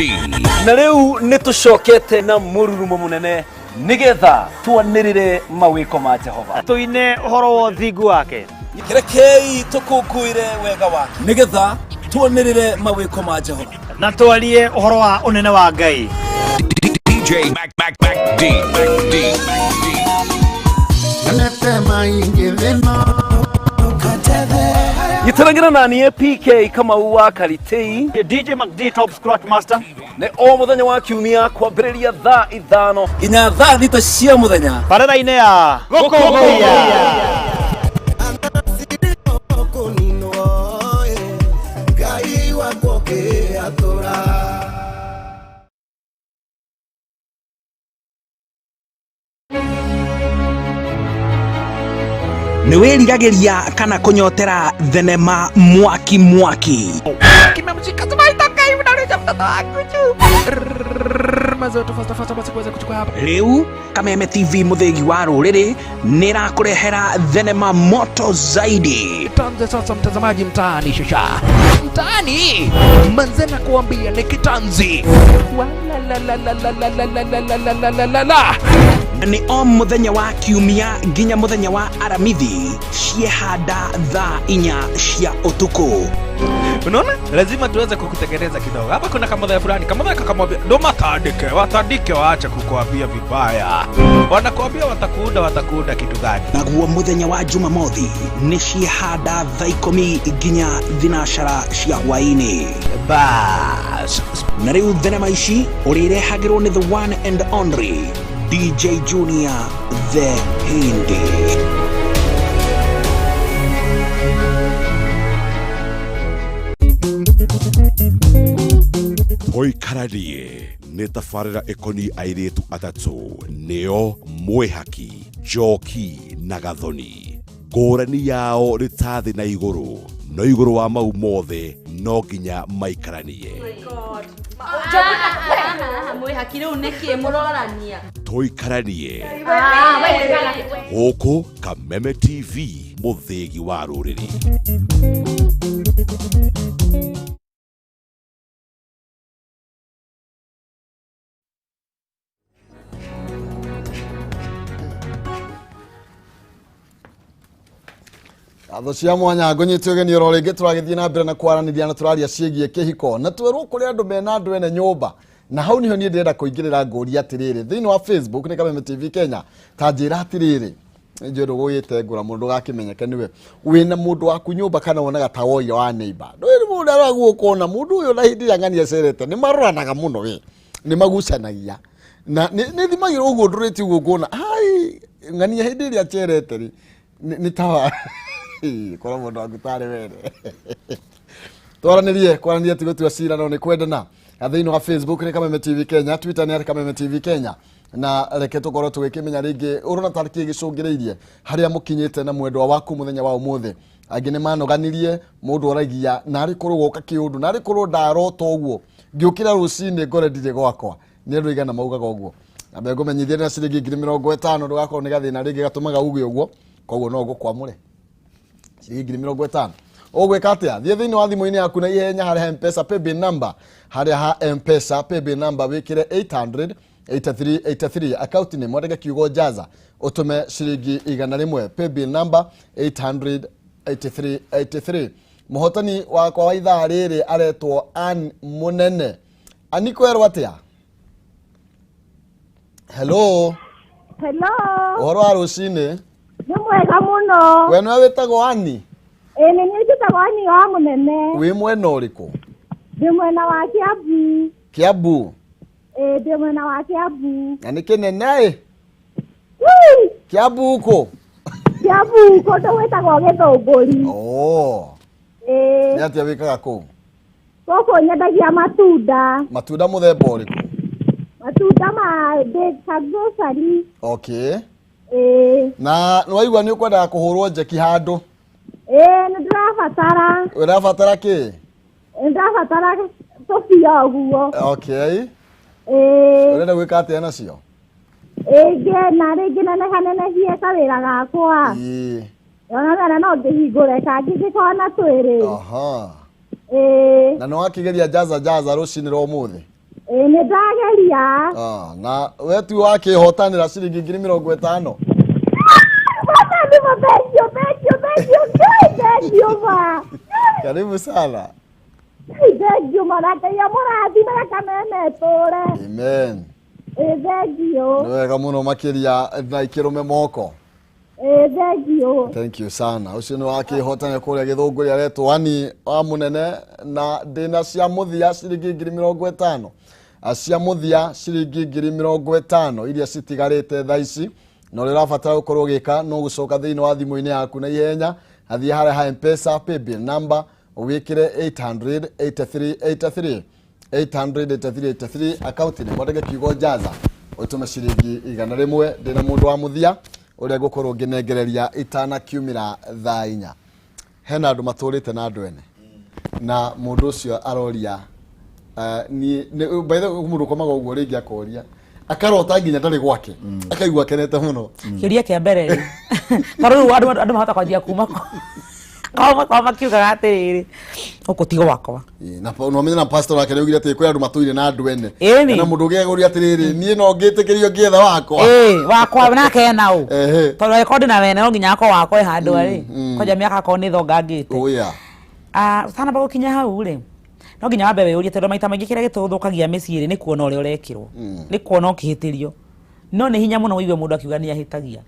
Na rĩu nĩ tũcokete na mũrurumo mũnene nĩgetha twanĩrĩre mawĩko ma Jehova, tũine ũhoro wa ũthingu wake. Rekei tũkũngũĩre wega wake nĩgetha twanĩrĩre mawĩko ma Jehova na twarie ũhoro wa ũnene wa Ngai. DJ Mac Mac Mac D Mac D. Gĩtaragĩra na niĩ PK Kamau wa Karitei, DJ MacD Top Scratch Master, nĩ o mũthenya wa kiumia kwambĩrĩria thaa 5 nginya thaa 6 cia mũthenya barabara-inĩ ya Gũkũngũiya. Nĩ wĩriragĩria kana kũnyotera thenema mwaki mwaki? Mazetu fasta fasta basi kuweza kuchukua hapa. Rĩu Kameme TV mũthĩgi wa rũrĩrĩ nĩ ĩrakũrehera thenema moto zaidi. Tuanze sasa mtazamaji mtaani shasha. Mtaani manze na kuambia ni kitanzi. Wala la la la la la la la la la la la la la. Nĩ o mũthenya wa kiumia nginya mũthenya wa aramithi ciehanda thaa 4 cia ũtukũ. Unaona? Lazima tuweze kukutengeneza kidogo. Hapa kuna kamodha fulani, kamodha kakamwambia ndo matandike, watandike waache kukuambia vibaya. Wanakuambia watakuuda, watakuuda kitu gani? Naguo mũthenya wa jumamothi nĩ ciehanda thaa 10 nginya 12 cia hwaĩ-inĩ. Bas na rĩu thenema ici ũrĩrehagĩrwo nĩ the one and only DJ Junior the Hindi. Tũikaranie nĩ tabarĩra ĩkoniĩ airĩtu atatũ nĩo Mwĩhaki, Njoki na Gathoni. Ngũrani yao nĩ ta thĩ na igũrũ, no igũrũ wa mau mothe no nginya maikaranie. Mwĩhaki rĩu nĩkĩ mũrorania? Tũikaranie gũkũ Kameme TV mũthĩgi wa rũrĩrĩ. Ngatho cia mwanya ngũnyite ũgeni oro rĩngĩ tũragĩthiĩ na mbere na kwaranĩria na tũraria ciĩgiĩ kĩhiko na twerwo kũrĩ andũ mena andũ ene nyũmba na hau niho niĩ ndĩrenda kũingĩrĩra ngũria atĩrĩrĩ thĩinĩ wa Facebook nĩ Kameme TV Kenya ta njĩra atĩrĩrĩ njũĩ ndũgũgĩtengũra mũndũ ndũgakĩmenyeke nĩwe wĩna mũndũ waku nyũmba kana wonaga ta woira wa neighbor ndũĩ mũndũ aragwo ũkona mũndũ ũyũ na hĩndĩ ĩrĩa ng'ania acerete nĩ maroranaga mũno we nĩ magucanagia na nĩ thimagĩrwo ũguo ndũrĩte ũguo nguona ai ng'ania hĩndĩ ĩrĩa acerete rĩ nĩ tawa korwo mũndũ waku tarĩ wene twaranĩrie kwaranĩria ti gũtua cira no nĩ kwendana. Thĩinĩ wa Facebook nĩ Kameme TV Kenya, Twitter nĩ Kameme TV Kenya na reke tũkorwo tũgĩkĩmenya rĩngĩ ũrona tarĩ kĩĩ gĩcũngĩrĩirie harĩa mũkinyĩte na mwendwa waku mũthenya wa ũmũthĩ. Angĩ nĩ manoganirie mũndũ oragia narĩ korwo woka kĩũndũ narĩ korwo ndarota ũguo ngĩũkĩra rũcinĩ ngore ndirĩ gwakwa nĩ andũ aigana maugaga ũguo. Na mbegũmenyithie na ciringi 50,000 ndũgakorwo nĩ gathĩna rĩngĩ gatũmaga uge ũguo koguo no ngũkwamũre ciringi 50,000. Ũgwĩka atĩa? Thiĩ thĩinĩ wa thimũ-inĩ yaku na ihenya harĩa ha M-Pesa paybill number, harĩa ha M-Pesa paybill number wĩkĩre 800 8383 account name wandĩke kiugo Jaza ũtũme ciringi 100 paybill number 800 8383. Mũhotani wakwa wa ithaa rĩrĩ aretwo Ann Mũnene. Ann kwerwo atĩa? Hello. Hello. Ũhoro wa rũcinĩ? Nĩ mwega mũno. We nĩwe wĩtagwo Ann? Ĩĩ nĩ niĩ njĩtagwo Ann wa Mũnene. Wĩ mwena ũrĩkũ? Ndĩ mwena wa Kiambu. Kiambu? Ĩĩ ndĩ mwena wa Kiambu. Na nĩ kĩnene ĩ? Kiambu kũ? Kiambu kũndũ gwĩtagwo Gĩthũngũri. Oh. Ĩĩ. Nĩ atĩa wĩkaga kũu? Gũkũ nyendagia matunda. Matunda mũthemba ũrĩkũ? Matunda ma ndĩ ka grocery. Okay. Ĩĩ. Na nĩwaigua nĩ ũkwendaga kũhũrwo njeki handũ? Ĩĩ nĩ ndĩrabatara. Ũrabatara kĩ? Nĩ ndĩrabatara tũbia ũguo. Okay. Ĩĩ. Ũrenda gwĩka atĩa nacio? Ĩĩ na rĩngĩ nenehanenehie kawĩra gakwa. Ĩĩ. Ona no ngĩhingũre kangĩ ngĩkorwo na twĩrĩ. Aha. Ĩĩ. Na nĩwakĩgeria Jaza Jaza rũcinĩ rwa ũmũthĩ? Ĩĩ nĩ ndageria. Ah, na we tu wakĩhotanĩra ciringi 50,000. Thank you, thank you, thank you, thank you, ma. Karibu sana. Thank you, ma. Ngai amũrathime na Kameme ĩtũre. Amen. Ĩĩ thank you. Nĩ wega mũno makĩria na ikĩrũme moko. Ĩĩ thank you. Thank you sana. Ũcio nĩ wakĩhotania kũrĩa Gĩthũngũri aretwo Ann wa Mũnene na ndĩna cia mũthia ciringi 50,000. Cia mũthia ciringi 50,000 iria citigarĩte thaa ici na ũrĩa ũrabatara gũkorwo ũgĩka no gũcoka thĩinĩ wa thimũ-inĩ yaku na ihenya athiĩ harĩa ha M-Pesa paybill number wĩkĩre 800 8383 800 8383 account nĩ mwandĩke kiugo Jaza ũtũme ciringi 100. Ndĩna mũndũ wa mũthia ũrĩa ngũkorwo ngĩnengereria itanakiumĩra thaa 4. Hena andũ matũrĩte na andũ ene na mũndũ ũcio aroria Niĩ by the way mũndũ ũkomaga ũguo rĩngĩ akoria akarota nginya ndarĩ gwake akaigua akenete mũno. Kĩũria kĩa mbere rĩ, tondũ rĩu andũ mahota kwanjia kuma kwa makiugaga atĩrĩrĩ, gũkũ ti gwakwa. Ĩĩ, na no menye na pastor wake nĩaugire atĩ kwĩ andũ matũire na andũ ene. Ĩni. Na mũndũ ũngĩ agũria atĩrĩrĩ, niĩ no ngĩtĩkĩrio ngĩetha wakwa. Ĩĩ, wakwa nake ena ũ? Ehe. Tondũ angĩkorwo ndĩna wene no nginya akorwo wakwa e handũ arĩ kwanja mĩaka akorwo nĩ thongangĩte. Oh yeah. Ah, ũtanamba gũkinya hau rĩ, no nginya wambe wĩyũrie, tondũ maita maingĩ kĩrĩa gĩtũthũkagia mĩciĩ rĩ, nĩ kuona ũrĩa ũrekĩrwo, nĩ kuona ũkĩhĩtĩrio. No nĩ hinya mũno ũigue mũndũ akiuga nĩ ahĩtagia.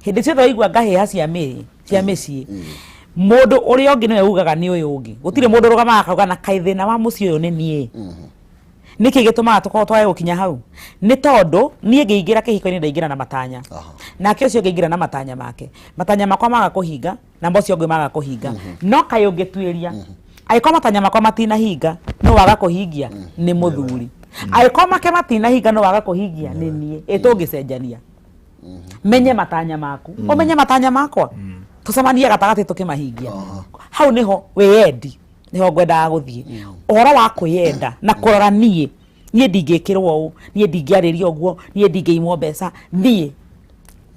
Hĩndĩ ciothe waigua ngahĩha cia mĩrĩ cia mĩciĩ, mũndũ ũrĩa ũngĩ nĩwe ugaga nĩ ũyũ ũngĩ. Gũtirĩ mũndũ ũrũgamaga akauga na kaĩ thĩna wa mũciĩ ũyũ nĩ niĩ. Nĩkĩ gĩtũmaga tũkorwo twage gũkinya hau? Nĩ tondũ niĩ ngĩingĩra kĩhiko-inĩ ndaingĩra na matanya, nake ũcio ũngĩ aingĩra na matanya make. Matanya makwa maga kũhinga na ũcio ũngĩ maga kũhinga. No kaĩ ũngĩtuĩria, angĩkorwo matanya makwa matinahinga, no waga kũhingia nĩ mũthuri. Angĩkorwo make matinahinga, no waga kũhingia nĩ niĩ. Ĩ tũngĩcenjania, menye matanya maku, ũmenye matanya makwa, tũcemanie gatagatĩ tũkĩmahingia. Hau nĩho wĩyendi, nĩho ngwendaga gũthiĩ, ũhoro wa kwĩyenda na kũrora niĩ ndingĩkĩrwo ũũ, niĩ ndingĩarĩrio ũguo, niĩ ndingĩimwo mbeca. Niĩ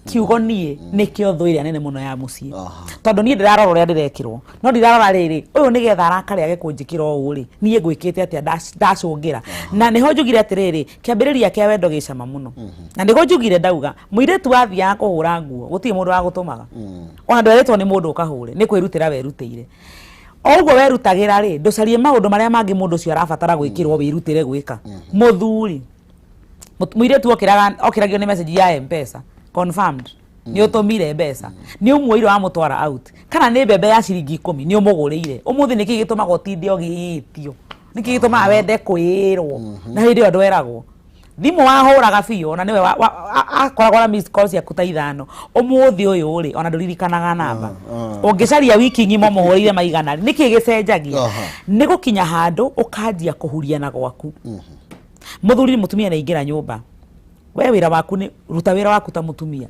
kiugo niĩ nĩkĩo thũ ĩrĩa nene mũno ya mũciĩ, tondũ niĩ ndĩrarora ũrĩa ndĩrekĩrwo, no ndirarora rĩrĩ ũyũ nĩgetha arakare age kũnjĩkĩra ũũ rĩ, niĩ ngwĩkĩte atĩa ndacũngĩra. Na nĩho njugire atĩrĩrĩ, kĩambĩrĩria kĩa wendo gĩ cama mũno, na nĩguo njugire ndauga mũirĩtu wathiaga kũhũra nguo gũtirĩ mũndũ wagũtũmaga, ona ndwerĩtwo nĩ mũndũ ũkahũre, nĩ kwĩrutĩra werutĩire. O ũguo werutagĩra rĩ, ndũcarie maũndũ marĩa mangĩ mũndũ ũcio arabatara gwĩkĩrwo, wĩrutĩre gwĩka. Mũthuri mũirĩtu okĩragio nĩ message ya M-Pesa confirmed, nĩ ũtũmire mbeca, nĩ ũmuoire wamũtwara out, kana nĩ mbembe ya ciringi 10 nĩ ũmũgũrĩire ũmũthĩ. Nĩkĩ gĩtũmaga ũtinde ũgĩĩtio? Nĩkĩ gĩtũmaga wende kwĩrwo na hĩndĩ ĩyo ndweragwo? Thimũ wahũraga biũ, ona nĩwe akoragwo na missed call ciaku ta 5. Ũmũthĩ ũyũ rĩ, ona ndũririkanaga namba. Ũngĩcaria wiki ng'ima ũmũhũrĩire maigana rĩ? Nĩkĩ gĩcenjagia? Nĩ gũkinya handũ ũkanjia kũhuria na gwaku. Mũthuri mũtumia nĩ aingĩra nyũmba, we wĩra waku nĩ ruta wĩra waku ta mũtumia,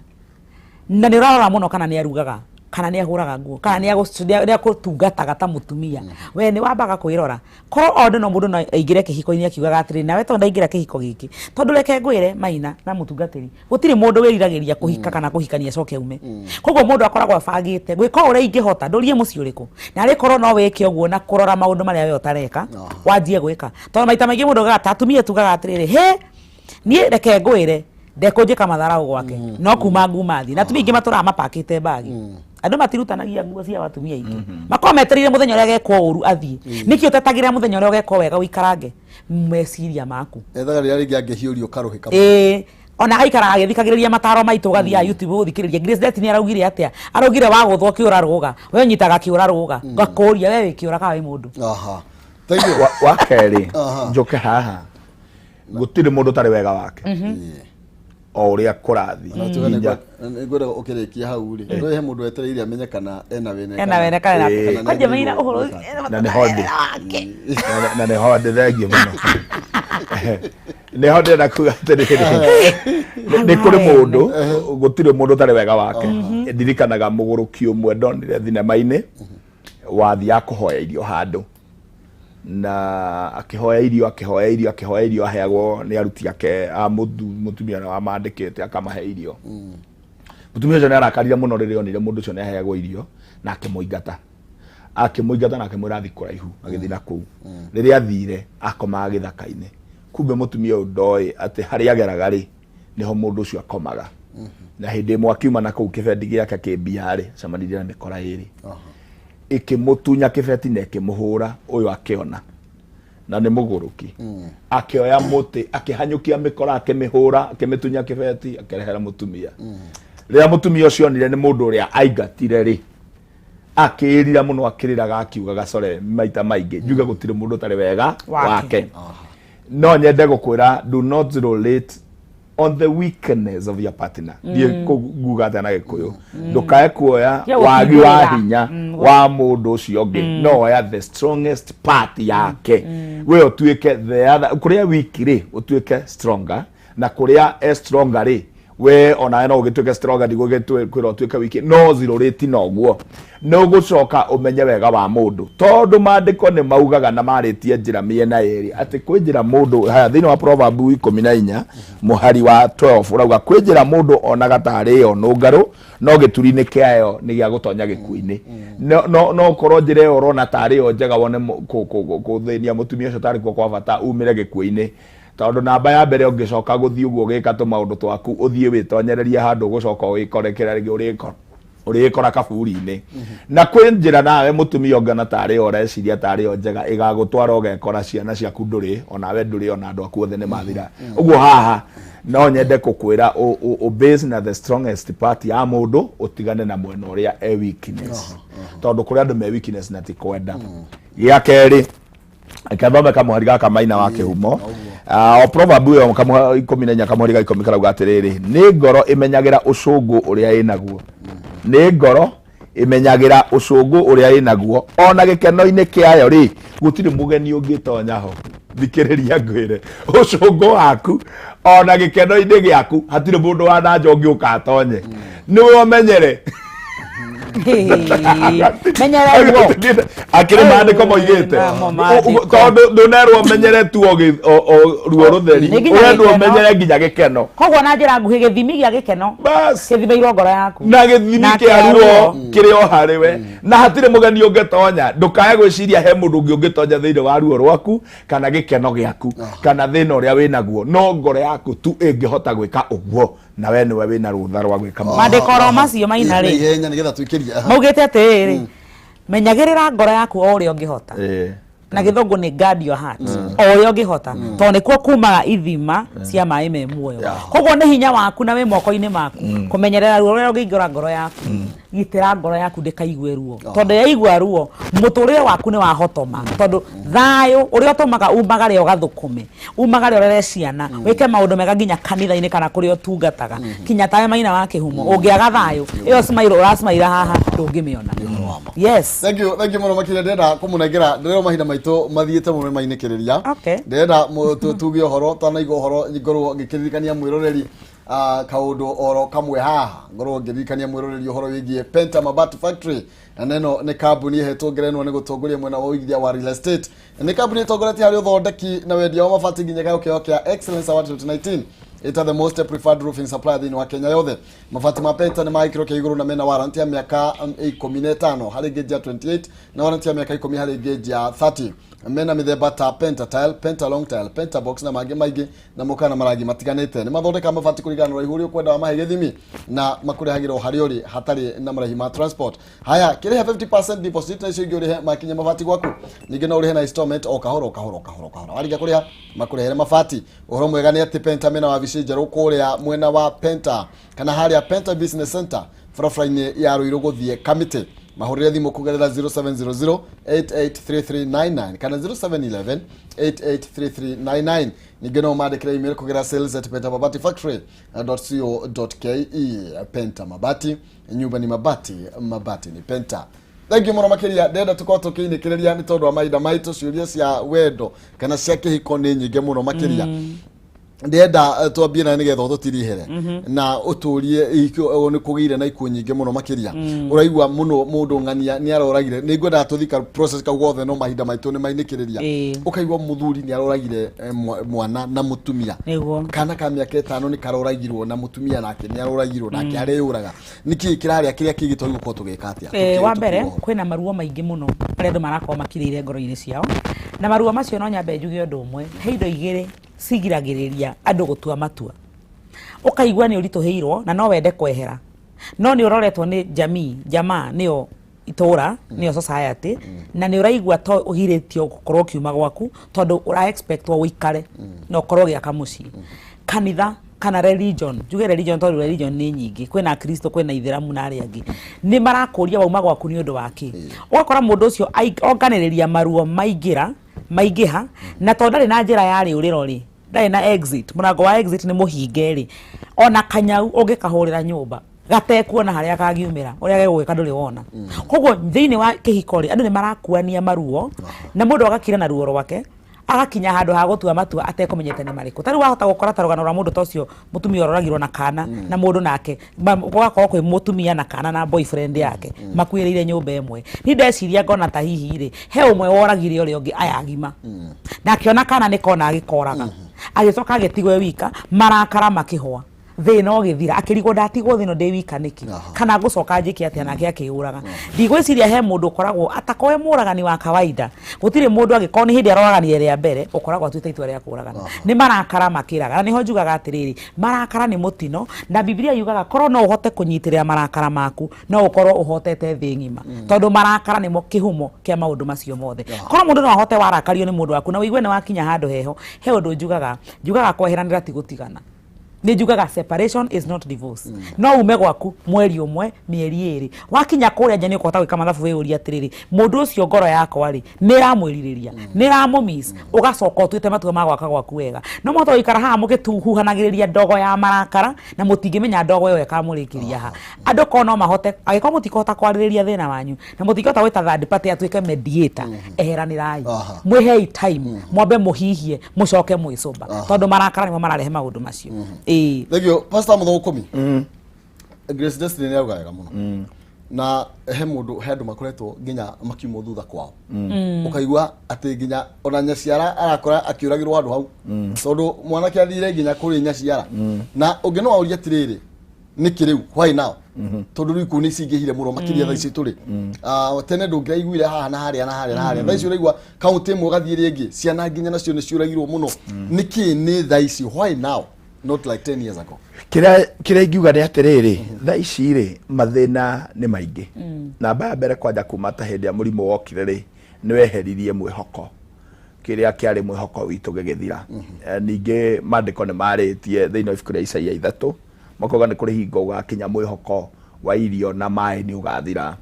na nĩ ũrarora mũno kana nĩ arugaga, kana nĩ ahũraga nguo, kana nĩ akũtungataga ta mũtumia. We nĩ wambaga kwĩrora. Korwo o no mũndũ no aingĩre kĩhiko-inĩ akiugaga atĩrĩ, nawe tondũ ndaingĩra kĩhiko gĩkĩ, tondũ reke ngwĩre maina na mũtungatĩri, gũtirĩ mũndũ wĩriragĩria kũhika kana kũhikania acoke ume. Koguo mũndũ akoragwo abangĩte gwĩka ũrĩa ingĩhota ndũrie mũciĩ ũrĩkũ, na arĩ korwo no wĩke ũguo na kũrora maũndũ marĩa we ũtareka wanjie gwĩka. Tondũ maita maingĩ mũndũ augaga ta atumia tugaga atĩrĩrĩ, he niĩ reke ngwĩre ndekũnjĩka matharau gwake, no kuma nguma thiĩ. Na atumia aingĩ matũraga mapakĩte mbagi. Andũ matirutanagia nguo cia atumia aingĩ, makorwo metereire mũthenya ũrĩa agekwo ũru athiĩ. Nĩkĩ ũtetagĩrĩra mũthenya ũrĩa ũgekwo wega ũikarange meciria maku? Ethaga rĩrĩa rĩngĩ angĩhiũrio karũhĩ kamwe. Ĩĩ, ona agaikaraga agĩthikagĩrĩria mataro maitũ, ũgathiaga YouTube gũthikĩrĩria Grace Destiny araugire atĩa, araugire wagũthwo kĩũra rũga, we ũnyitaga kĩũra rũga. Ngakũria, we wĩ kĩũra kana wĩ mũndũ? Aha. Thank you. Wa kerĩ, njoke haha, gũtirĩ mũndũ ũtarĩ wega wake o ũrĩa kũrathiĩ. Na tuge nginya nĩngwenda ũkĩrĩkia hau rĩ, no he mũndũ wetereire amenye kana ena wene. Ena wene kana Ĩĩ. kwanja maina ũhoro. Na nĩho ndĩ. Na nĩho ndĩ, thengiũ mũno. Nĩho ndĩrenda kuga atĩrĩrĩ, nĩ kũrĩ mũndũ, gũtirĩ mũndũ ũtarĩ wega wake. Ndirikanaga mũgũrũki ũmwe ndonire thinema-inĩ wathiaga kũhoya irio handũ, na akĩhoya irio, akĩhoya irio, akĩhoya irio, aheagwo nĩ aruti ake a mũtumia ũrĩa wamandĩkĩte akamahe irio. Mũtumia ũcio nĩ arakarire mũno rĩrĩa onire mũndũ ũcio nĩ aheagwo irio, na akĩmũingata, akĩmũingata na akĩmwĩra athiĩ kũraihu. Agĩthiĩ na kũu. Rĩrĩa athire akomaga gĩthaka-inĩ. Kumbe mũtumia ũyũ ndoĩ atĩ harĩa ageraga rĩ, nĩho mũndũ ũcio akomaga. Na hĩndĩ ĩmwe akiuma na kũu kĩbeti gĩake kĩmbia rĩ, acemanirie na mĩkora ĩrĩ, ĩkĩmũtunya kĩbeti na ĩkĩmũhũra. Ũyũ akĩona na nĩ mũgũrũki, akĩoya mũtĩ, akĩhanyũkia mĩkora, akĩmĩhũra, akĩmĩtunya kĩbeti, akĩrehera mũtumia. Rĩrĩa mũtumia ũcio onire nĩ mũndũ ũrĩa aingatire rĩ, akĩĩrira mũno, akĩrĩraga akiugaga core maita maingĩ. Njuge gũtirĩ mũndũ ũtarĩ wega wake. Wake. No nyende gũkwĩra, do not relate on the weakness of your partner. Ndiĩ nguga atĩa na Gĩkũyũ. Ndũkae kuoya Tia wagi wa gũkindĩrĩra. hinya wa mũndũ ũcio ũngĩ, no oya the strongest part yake. We ũtuĩke the other, kũrĩa weak rĩ, ũtuĩke stronger, na kũrĩa e stronger rĩ, We onawe no ũgĩtuĩke stronger, ndigũgĩkwĩra ũtuĩke wiki, no zirũrĩti noguo nĩ ũgũcoka ũmenye wega wa mũndũ, tondũ maandĩko nĩ maugaga na marĩtie njĩra mĩena ĩrĩ, atĩ kwĩ njĩra mũndũ haya thĩinĩ wa Proverb 14 mũhari wa 12 ũrauga kwĩ njĩra mũndũ onaga tarĩ yo nũngarũ, no gĩturi-inĩ kĩayo nĩ gĩa gũtonya gĩkuũ-inĩ. No ũkorwo njĩra ĩyo ũrona tarĩ yo njega, wone kũthĩnia mũtumia ũcio tarĩ kuo kwa bata umĩre gĩkuũ-inĩ, tondũ namba ya mbere ũngĩcoka gũthiĩ ũguo ũgĩka tũmaũndũ twaku, ũthiĩ wĩtonyererie handũ, ũgũcoka ũgĩkore kĩrĩa rĩngĩ ũrĩkora kaburi-inĩ. Na kwĩ njĩra nawe mũtumia ũngĩona tarĩ yo ũreciria tarĩ yo njega, ĩgagũtwara ũgekora ciana ciaku ndũrĩ, onawe ndũrĩ, ona andũ aku othe nĩ mathira. Ũguo haha no nyende gũkwĩra ũ base na the strongest part ya mũndũ, ũtigane na mwena ũrĩa e weakness, tondũ kũrĩ andũ me weakness na ti kwenda. Gĩa kerĩ, reke thome kamũhari gaka maina wa kĩhumo. O proverb ĩyo 14 kamũhari ga 10 karauga atĩrĩrĩ, nĩ ngoro ĩmenyagĩra ũcũngũ ũrĩa ĩnaguo, nĩ ngoro ĩmenyagĩra ũcũngũ ũrĩa ĩnaguo, ona gĩkeno-inĩ kĩayo rĩ gũtirĩ mũgeni ũngĩtonya ho. Thikĩrĩria ngwĩre, ũcũngũ waku ona gĩkeno-inĩ gĩaku hatirĩ mũndũ wa nanja ũngĩũka atonye, nĩwe ũmenyere. Menyera ruo. Akĩrĩ maandĩko moigĩte. Namo maandĩko. Tondũ ndũnerwo ũmenyere tu o ruo rũtheri. Nĩ nginya ũrendwo gĩkeno. Ũmenyere nginya gĩkeno. Koguo na njĩra nguhĩ, gĩthimi gĩa gĩkeno gĩthimĩirwo ngoro yaku. Na gĩthimi Na kĩa kĩa ruo ruo. kĩrĩ o harĩ we, na hatirĩ mũgeni ũngĩtonya. Ndũkae gwĩciria he mũndũ ũngĩ ũngĩtonya thĩinĩ wa ruo rwaku kana gĩkeno gĩaku kana thĩna ũrĩa wĩnaguo, no ngoro yaku tu ĩngĩhota gwĩka ũguo, na we nĩwe wĩna rũtha rwa gwĩka maũndũ. Maandĩko oro macio maina Na rĩ ihenya nĩgetha twĩkĩrie. Maugĩte atĩrĩrĩ, menyagĩrĩra ngoro yaku o ũrĩa ũngĩhota, na gĩthũngũ nĩ guard your heart o ũrĩa ũngĩhota, tondũ nĩkuo kumaga ithima cia maĩ me muoyo. Koguo nĩ hinya waku na wĩ moko-inĩ maku kũmenyerera ruo rũrĩa rũngĩingĩra ngoro yaku. Gitĩra ngoro yaku ndĩkaigue ruo, tondũ yaigua ruo mũtũrĩre waku nĩ wahotoma, tondũ thayũ ũrĩa ũtũmaga umagare ũgathũkũme, umagare ũrere ciana, wĩke maũndũ mega nginya kanitha-inĩ kana kũrĩa ũtungataga, kinya tawe maina wa kĩhumo, ũngĩaga thayũ, ĩyo smile ũracmaira haha ndũngĩmĩona. Yes. Thank you, thank you mũno makĩria. Ndĩrenda kũmũnengera, ndĩrona mahinda maitũ mathiĩte mũno nĩmainĩkĩrĩria. Ndĩrenda tuge ũhoro twanaigua ũhoro, ngorwo ngĩkĩririkania mwĩroreri kaũndũ oro kamwe haha, ngorwo ngĩririkania mwĩroreri ũhoro wĩgiĩ Penta Mabati Factory. Na neno nĩ kambuni ĩhetwo ngerenwa nĩ gũtongoria mwena wa ũigithia wa real estate. Nĩ kambuni ĩtongoretie harĩ ũthondeki na wendia wa mabati nginya kĩheo kĩao kĩa Excellence Award 2019 ĩta the most preferred roofing supplier thĩinĩ wa Kenya yothe. Mabati ma Penta nĩ ma gĩkĩro kĩa igũrũ na mena warranty ya mĩaka 15 harĩ gauge ya 28 na warranty ya mĩaka 10 harĩ gauge ya 30. Mena mĩthemba ta Penta tile, Penta long tile, Penta box na mangĩ maingĩ, na mokaga na marangi matiganĩte. Nĩ mathondekaga mabati kũringana na ũraihu ũrĩa ũkwenda wa mahe gĩthimi, na makũrehagĩra o harĩa ũrĩ hatarĩ na marĩhi ma transport. Haya, kĩrĩhe 50% deposit na icio ingĩ ũrĩhe makinya mabati gwaku. Ningĩ no ũrĩhe na installment o kahora o kahora o kahora o kahora. Warĩkia kũrĩha, makũrehere mabati. Ũhoro mwega nĩ atĩ Penta mena wabici njerũ kũrĩa mwena wa Penta kana harĩa Penta Business Center, barabara-inĩ ya Ruiru gũthiĩ Kamĩtĩ. Mahũrĩre thimũ kũgerera 0700 883399 kana 0711 883399. Ningĩ no mandĩkĩre email kũgerera sales@pentamabatifactory.co.ke. Penta Mabati, nyumba ni mabati, mabati ni Penta. Thank you mũno makĩria. Ndĩrenda tũkorwo tũkĩinĩkĩrĩria nĩ tondũ wa mahinda maitũ. Ciũria cia wendo kana cia kĩhiko nĩ nyingĩ mũno makĩria. Ndĩrenda twambie na nĩgetha ũtũtirihere na ũtũrie nĩ kũgĩire na ikuũ nyingĩ mũno makĩria. Ũraigua mũno mũndũ ng'ania nĩ aroragire. Nĩ ngwendaga tũthika process kau gothe, no mahinda maitũ nĩ mainĩkĩrĩria. Ũkaigua mũthuri nĩ aroragire mwana na mũtumia. Kana ka mĩaka 5 nĩ karoragirwo, na mũtumia nake nĩ aroragirwo, nake areyũraga. Nĩkĩ kĩrarĩa kĩrĩa kĩngĩ twagĩrĩirwo gũkorwo tũgĩka atĩa? Wa mbere, kwĩna maruo maingĩ mũno marĩa andũ marakorwo makirĩire ngoro-inĩ ciao, na maruo macio no nyambe njuge ũndũ ũmwe, he indo igĩrĩ cigiragĩrĩria andũ gũtua matua. Ũkaigua nĩ ũritũhĩirwo na no wende kwehera, no nĩ ũroretwo nĩ jamii, jamaa nĩyo itũra, nĩyo society, na nĩ ũraigua to ũgirĩtio gũkorwo ũkiuma gwaku tondũ ũra expectwo ũikare na ũkorwo ũgĩaka mũciĩ. Kanitha kana religion, njuge religion tondũ religion nĩ nyingĩ, kwĩna Kristo, kwĩna Ithĩramu na arĩa angĩ, nĩ marakũria wauma gwaku nĩ ũndũ wa kĩ. Ũgakora mũndũ ũcio onganĩrĩria maruo maingĩra maingĩha, na tondũ ndarĩ na njĩra ya rĩũrĩro rĩ, ndarĩ na exit, mũrango wa exit nĩ mũhinge rĩ, ona kanyau ũngĩkahũrĩra nyũmba gatekuona harĩa kangiumĩra, ũrĩa gegũgĩka ndũrĩ wona. Koguo thĩinĩ wa kĩhiko rĩ, andũ nĩ marakuania maruo, na mũndũ agakira na ruo rwake. Agakinya handũ ha gũtua matua atekũmenyete nĩ marĩkũ. Ta rĩu wahota gũkora ta rũgano rwa mũndũ ta ũcio, mũtumia ũroragirwo na kana na mũndũ nake gũgakorwo kwĩ mũtumia na kana na boyfriend yake makuĩrĩire nyũmba ĩmwe. Niĩ ndeciria ngona ta hihi rĩ, he ũmwe woragire ũrĩa ũngĩ aya agima, na akĩona kana nĩ kona agĩkoraga, agĩcoka agĩtigwo e wika, marakara makĩhwa, thĩna ũgĩthira, akĩrigwo ndatigwo thĩ ĩno ndĩ wika nĩkĩ, kana ngũcoka njĩke atĩa? Nake akĩyũraga. Ndigwĩciria he mũndũ ũkoragwo atakoe mũragani wa kawaida. Gũtirĩ mũndũ angĩkorwo nĩ hĩndĩ aroraganire rĩa mbere ũkoragwo atuĩte itua rĩa kũragana. Nĩ marakara makĩraga, na nĩho njugaga atĩrĩrĩ, marakara nĩ mũtino, na Bibilia yugaga korwo no ũhote kũnyitĩrĩra marakara maku, no ũkorwo ũhotete thĩ ng'ima, tondũ marakara nĩmo kĩhumo kĩa maũndũ macio mothe. Korwo mũndũ no ahote warakario nĩ mũndũ waku na ũigue nĩ wakinya handũ heho, he ũndũ njugaga, njugaga kweheranĩra ti gũtigana. Nĩ njugaga separation is not divorce. No ume gwaku mweri ũmwe, mĩeri 2, wakinya kũrĩa nja nĩ ũkũhota gwĩka mathabu, wĩyũrie atĩrĩrĩ, mũndũ ũcio ngoro yakwa rĩ, nĩ ĩramwĩrirĩria, nĩ ĩramũmiss? Ũgacoka ũtuĩte matua ma gwaka gwaku wega. No mũhote gũikara haha mũgĩtuhuhanagĩrĩria ndogo ya marakara, na mũtingĩmenya ndogo ĩyo ĩkamũrĩkĩria ha. Andũ korwo no mahote, angĩkorwo mũtikũhota kwarĩrĩria thĩna wanyu na mũtingĩhota gwĩta third party atuĩke mediator, eheranĩrai, mwĩhei time, mwambe mũhihie, mũcoke mwĩcũmba, tondũ marakara nĩmo mararehe maũndũ macio, ĩĩ. Thank Pastor Muthũkũmi. Grace Destiny nĩ auga wega mũno, na he mũndũ, he andũ makoretwo nginya makiumwo thutha kwao, ũkaigua atĩ nginya ona nyaciara arakora akĩũragĩrwo handũ hau, tondũ mwanake athire nginya kũrĩ nyaciara. Na ũngĩ no aurie atĩrĩrĩ, nĩkĩ rĩu, why now? Tondũ rĩu ikuũ nĩ cingĩhire mũno makĩria thaa ici tũrĩ. Tene ndũngĩraiguire haha na harĩa na harĩa na harĩa. Thaa ici ũraigua kaunti ĩmwe ũgathiĩ ĩrĩa ĩngĩ, ciana nginya nacio nĩ ciũragirwo mũno. Nĩkĩ nĩ thaa ici? Why now, not like 10 years ago? Kĩrĩa ingiuga nĩ atĩrĩrĩ, thaa ici rĩ, mathĩna nĩ maingĩ. Namba ya mbere, kwanja kuma ta hĩndĩ ya mũrimũ wokire rĩ, nĩ weheririe mwĩhoko, kĩrĩa kĩarĩ mwĩhoko witũ gĩgĩthira. Ningĩ maandĩko nĩ marĩtie thĩinĩ wa ibuku rĩa Isaia 3, makauga nĩ kũrĩ hingo ũgakinya mwĩhoko wa irio na maĩ nĩ ũgathira,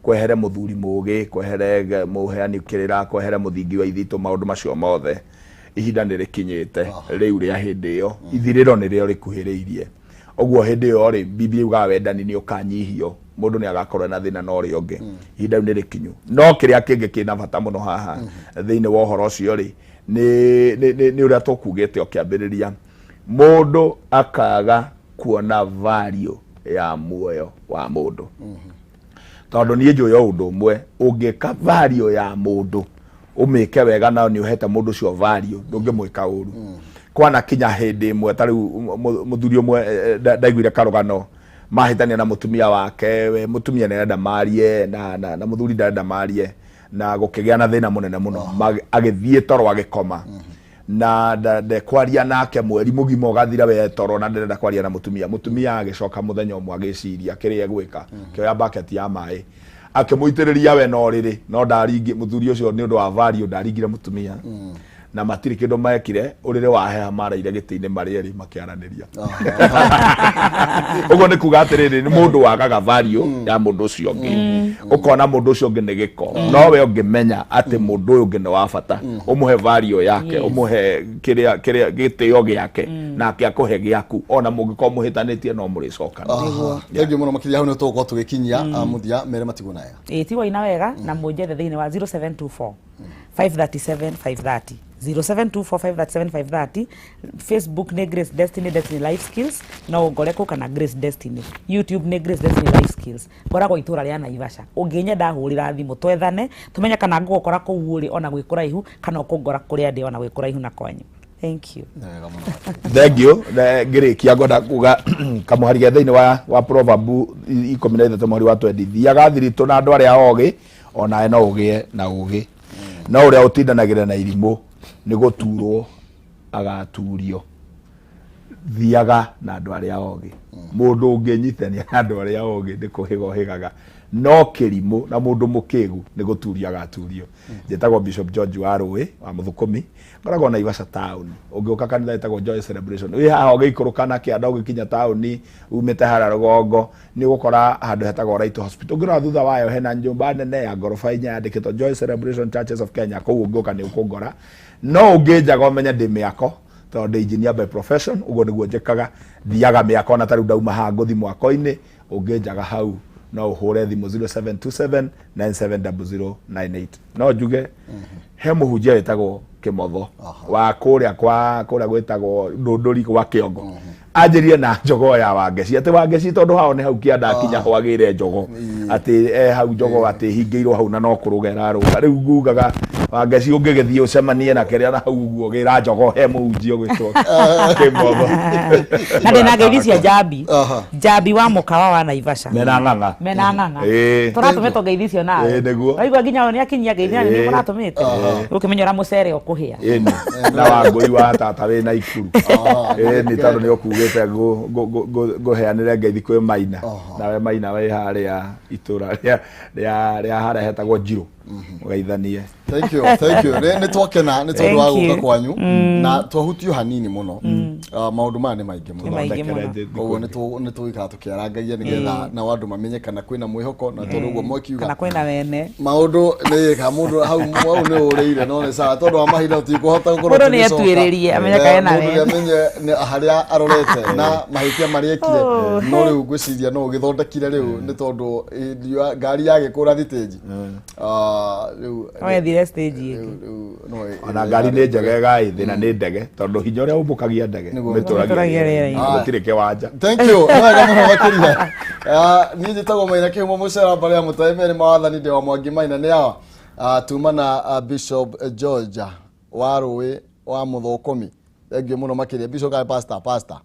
kwehere mũthuri mũgĩ, kwehere mũheani kĩrĩra, kwehere mũthingi wa ithitũ, maũndũ macio mothe. Ihinda nĩ rĩkinyĩte rĩu rĩa hĩndĩ ĩyo, ithirĩro nĩrĩo rĩkuhĩrĩirie. Ũguo hĩndĩ ĩyo rĩ, Biblia yugaga wendani nĩ ũkanyihio, mũndũ nĩ agakorwo na thĩna na ũrĩa ũngĩ. Ihinda rĩu nĩ rĩkinyu. No kĩrĩa kĩngĩ kĩna bata mũno haha thĩinĩ wa ũhoro ũcio rĩ, nĩ ũrĩa tũkugĩte o kĩambĩrĩria, mũndũ akaga kuona value ya muoyo wa mũndũ, tondũ niĩ njũĩ o ũndũ ũmwe, ũngĩka value ya mũndũ, ũmĩke wega na nĩ ũhete mũndũ ũcio value, ndũngĩmwĩka ũru. Kwana kinya hĩndĩ ĩmwe, ta rĩu mũthuri ũmwe ndaiguire karũgano mahĩtania na mũtumia wake, we mũtumia nĩ arenda marie na mũthuri ndarenda marie, na gũkĩgĩa na thĩna mũnene mũno. Agĩthiĩ toro agĩkoma na ndekwaria nake mweri mũgima ũgathira, we toro na ndarenda kwaria na mũtumia. Mũtumia agĩcoka mũthenya ũmwe agĩciria kĩrĩa egwĩka, akĩoya bucket ya maĩ akĩmũitĩrĩria we no rĩrĩ, no ndaringi mũthuri ũcio nĩ ũndũ wa value, ndaringire mũtumia na matirĩ kĩndũ mekire. Ũrĩrĩ waheha, maraire gĩtĩ-inĩ marĩ erĩ makĩaranĩria. Ũguo nĩ kuga atĩrĩrĩ, nĩ mũndũ wagaga value ya mũndũ ũcio ũngĩ, ũkona mũndũ ũcio ũngĩ nĩ gĩko, no we ũngĩmenya atĩ mũndũ ũyũ ũngĩ nĩ wa bata, ũmũhe value yake, ũmũhe kĩrĩa gĩtĩo gĩake, nake akũhe gĩaku. Ona mũngĩkorwo mũhĩtanĩtie, no mũrĩcokana. Thengiũ mũno makĩria. Hau nĩ tũgũkorwo tũgĩkinyia mũthia. Mere matigwo na wega. Ĩĩ, tigwo ina wega, na mũnjethe thĩinĩ wa 0724 537 530, 0724 537 530. Facebook nĩ Grace Destiny, Destiny Life Skills, no ũngore kũ, kana Grace Destiny. YouTube nĩ Grace Destiny Life Skills. Ngoragwo itũra rĩa Naivasha. Ũngĩnyenda, hũrĩra thimũ twethane, tũmenye kana ngũgũkora kũu ũrĩ ona gwĩ kũraihu, kana ũkũngora kũrĩa ndĩ ona gwĩ kũraihu na kwanyu. Thank you. Nĩ wega mũno. Thank you. Ngĩrĩkia ngwenda kuga kamũhari ge thĩinĩ wa Proverb 13 mũhari wa 20: "Thiaga thiritũ na andũ arĩa ogĩ, onawe no ũgĩe na ũgĩ, no ũrĩa ũtindanagĩra na irimũ nĩ gũturwo agaturio." Thiaga na andũ arĩa ogĩ. Mũndũ ũngĩnyitania na andũ arĩa ogĩ nĩ kũhĩga ũhĩgaga, no kĩrimũ na mũndũ mũkĩgu nĩ gũturio agaturio. Njĩtagwo Bishop George wa Rũĩ wa Mũthũkũmi, ngoragwo Naivasha town. Ũngĩũka kanitha ĩtagwo Joy Celebration, wĩ haha ũgĩikũrũka na kĩanda ũgĩkinya taũni umĩte harĩa rũgongo, nĩ ũgũkora handũ hetagwo Right Hospital. Ũngĩrora thutha wayo hena nyũmba nene ya ngoroba 4 yandĩkĩtwo Joy Celebration Churches of Kenya. Kũu ũngĩũka nĩ ũkũngora. No ũngĩnjaga ũmenye ndĩ mĩako, tondũ ndĩ engineer by profession. Ũguo nĩguo njĩkaga, thiaga mĩako, na ta rĩu ndauma haha ngũthi mwako-inĩ. Ũngĩnjaga hau No ũhũre thimũ 0727 970098. No njuge he mũhunjia wĩtagwo Kĩmotho wa kũrĩa kwa kũrĩa gwĩtagwo Ndũndũri gwa Kĩongo, anjĩrie na njogoo ya Wangeci, atĩ Wangeci tondũ hao nĩ hau kĩanda kinya hwagĩre njogo, atĩ hau njogo atĩ hingĩirwo hau na no kũrũga ĩrarũga. Rĩu ngugaga Wangeci ũngĩgĩthiĩ ũcemanie na kĩrĩa na hau ũguo gĩra njogo he mũhunjia ũgwĩtwo Kĩmotho. Na ndĩna ngeithi cia Njambi, Njambi wa mũkawa wa Naivasha. Mena ng'ang'a. Mena ng'ang'a. Tũratũmĩtwo ngeithi icio nawe. Ĩĩ, nĩguo. Waigua nginya we nĩakinyia ngeithi na nĩ mũratũmĩte. Ũkĩmenya ũrĩa mũcere ũkũhĩa. Ĩni na Wangũi wa tata wĩ na Ikuru. Ĩni tondũ nĩ ũkugĩte ngũheanĩre ngeithi kwĩ Maina, nawe Maina wĩ harĩa itũra rĩa harĩa hetagwo Njirũ, mũgeithanie. Thank you, thank you. Nĩ twakena nĩ tondũ wa Thank you. gũka kwanyu na twahutio hanini mũno. Maũndũ maya nĩ maingĩ mũno. Nĩ maingĩ mũno. Koguo nĩ tũgũikara tũkĩarangagia nĩgetha nao andũ mamenye kana kwĩna mwĩhoko, na tondũ ũguo mwakiuga kana kwĩna wene. Maũndũ nĩ ka mũndũ hau hau nĩ ũrĩire, no nĩ sawa tondũ wa mahinda tũtikũhota gũkorwo Mũndũ nĩ tũgĩcoka. etuĩrĩrie, amenye kana ena Mũndũ wene. nĩ amenye nĩ harĩa arorete na mahĩtia marĩa ekire. No rĩu ngwĩciria no ũgĩthondekire rĩu nĩ tondũ ngari yagĩkũra thitĩnji. Rĩu Wethire stage ĩngĩ. Rĩu no Ona ngari nĩ njega ĩgaĩ thĩna nĩ ndege, tondũ hinya ũrĩa ũmbũkagia ndege Nĩguo. mĩtũragia Mĩtũragia rĩera-inĩ. rĩera-inĩ, gũtirĩ kĩwanja. Thank you. Nĩ wega mũno makĩria. Niĩ njĩtagwo Maina Kĩhumo Mũcera, mbarĩ ya Mũtaĩ merĩ mawathani, ndĩ wa Mwangi Maina nĩ awa. Tuma na Bishop George wa Rũĩ wa Mũthũkũmi. Thank you mũno makĩria. Bishop kana pastor? Pastor.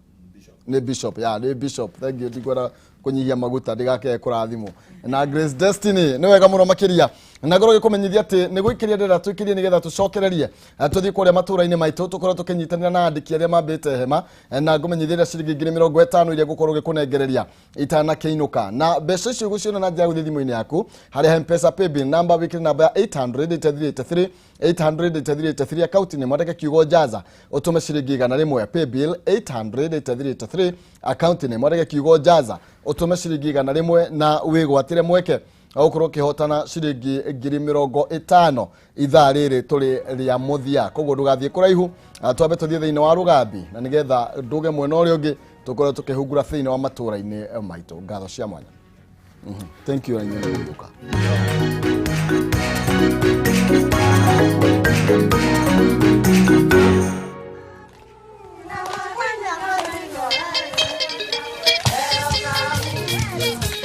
Nĩ bishop, ya nĩ bishop. Thank you, ndikwenda kũnyihia maguta ndigakĩae kũrathimwo. Na Grace Destiny, nĩ wega mũno makĩria. Na ngorwo gĩkũmenyithia atĩ nĩ gũikĩria ndĩrenda tũikĩrie nĩgetha tũcokererie tũthiĩ kũrĩa matũra-inĩ maitũ, tũkorwo tũkĩnyitanĩra na andĩki arĩa mambĩte hema, na ngũmenyithia ciringi 50,000 iria ngũkorwo ngĩkũnengereria itanakĩinũka, na mbeca icio ũgũciona na njĩra ya gũthiĩ thimũ-inĩ yaku harĩa Mpesa paybill namba, wĩkĩre namba ya 800 83 800 83, akaunti nĩ mwandĩke kiugo jaza, ũtũme ciringi 100. Paybill 800 83, akaunti nĩ mwandĩke kiugo jaza, ũtũme ciringi 100 na wĩgwatĩre mweke wa gũkorwo ũkĩhotana ciringi 50,000 ithaa rĩrĩ tũrĩ rĩa mũthia. Koguo ndũgathiĩ kũraihu. Twambe tũthiĩ thĩinĩ wa rũgambi na nĩgetha ndũge mwena ũrĩa ũngĩ tũkorwo tũkĩhungura thĩinĩ wa matũra-inĩ maitũ. Ngatho cia mwanya. Thank you na inyuĩ nĩ gũka.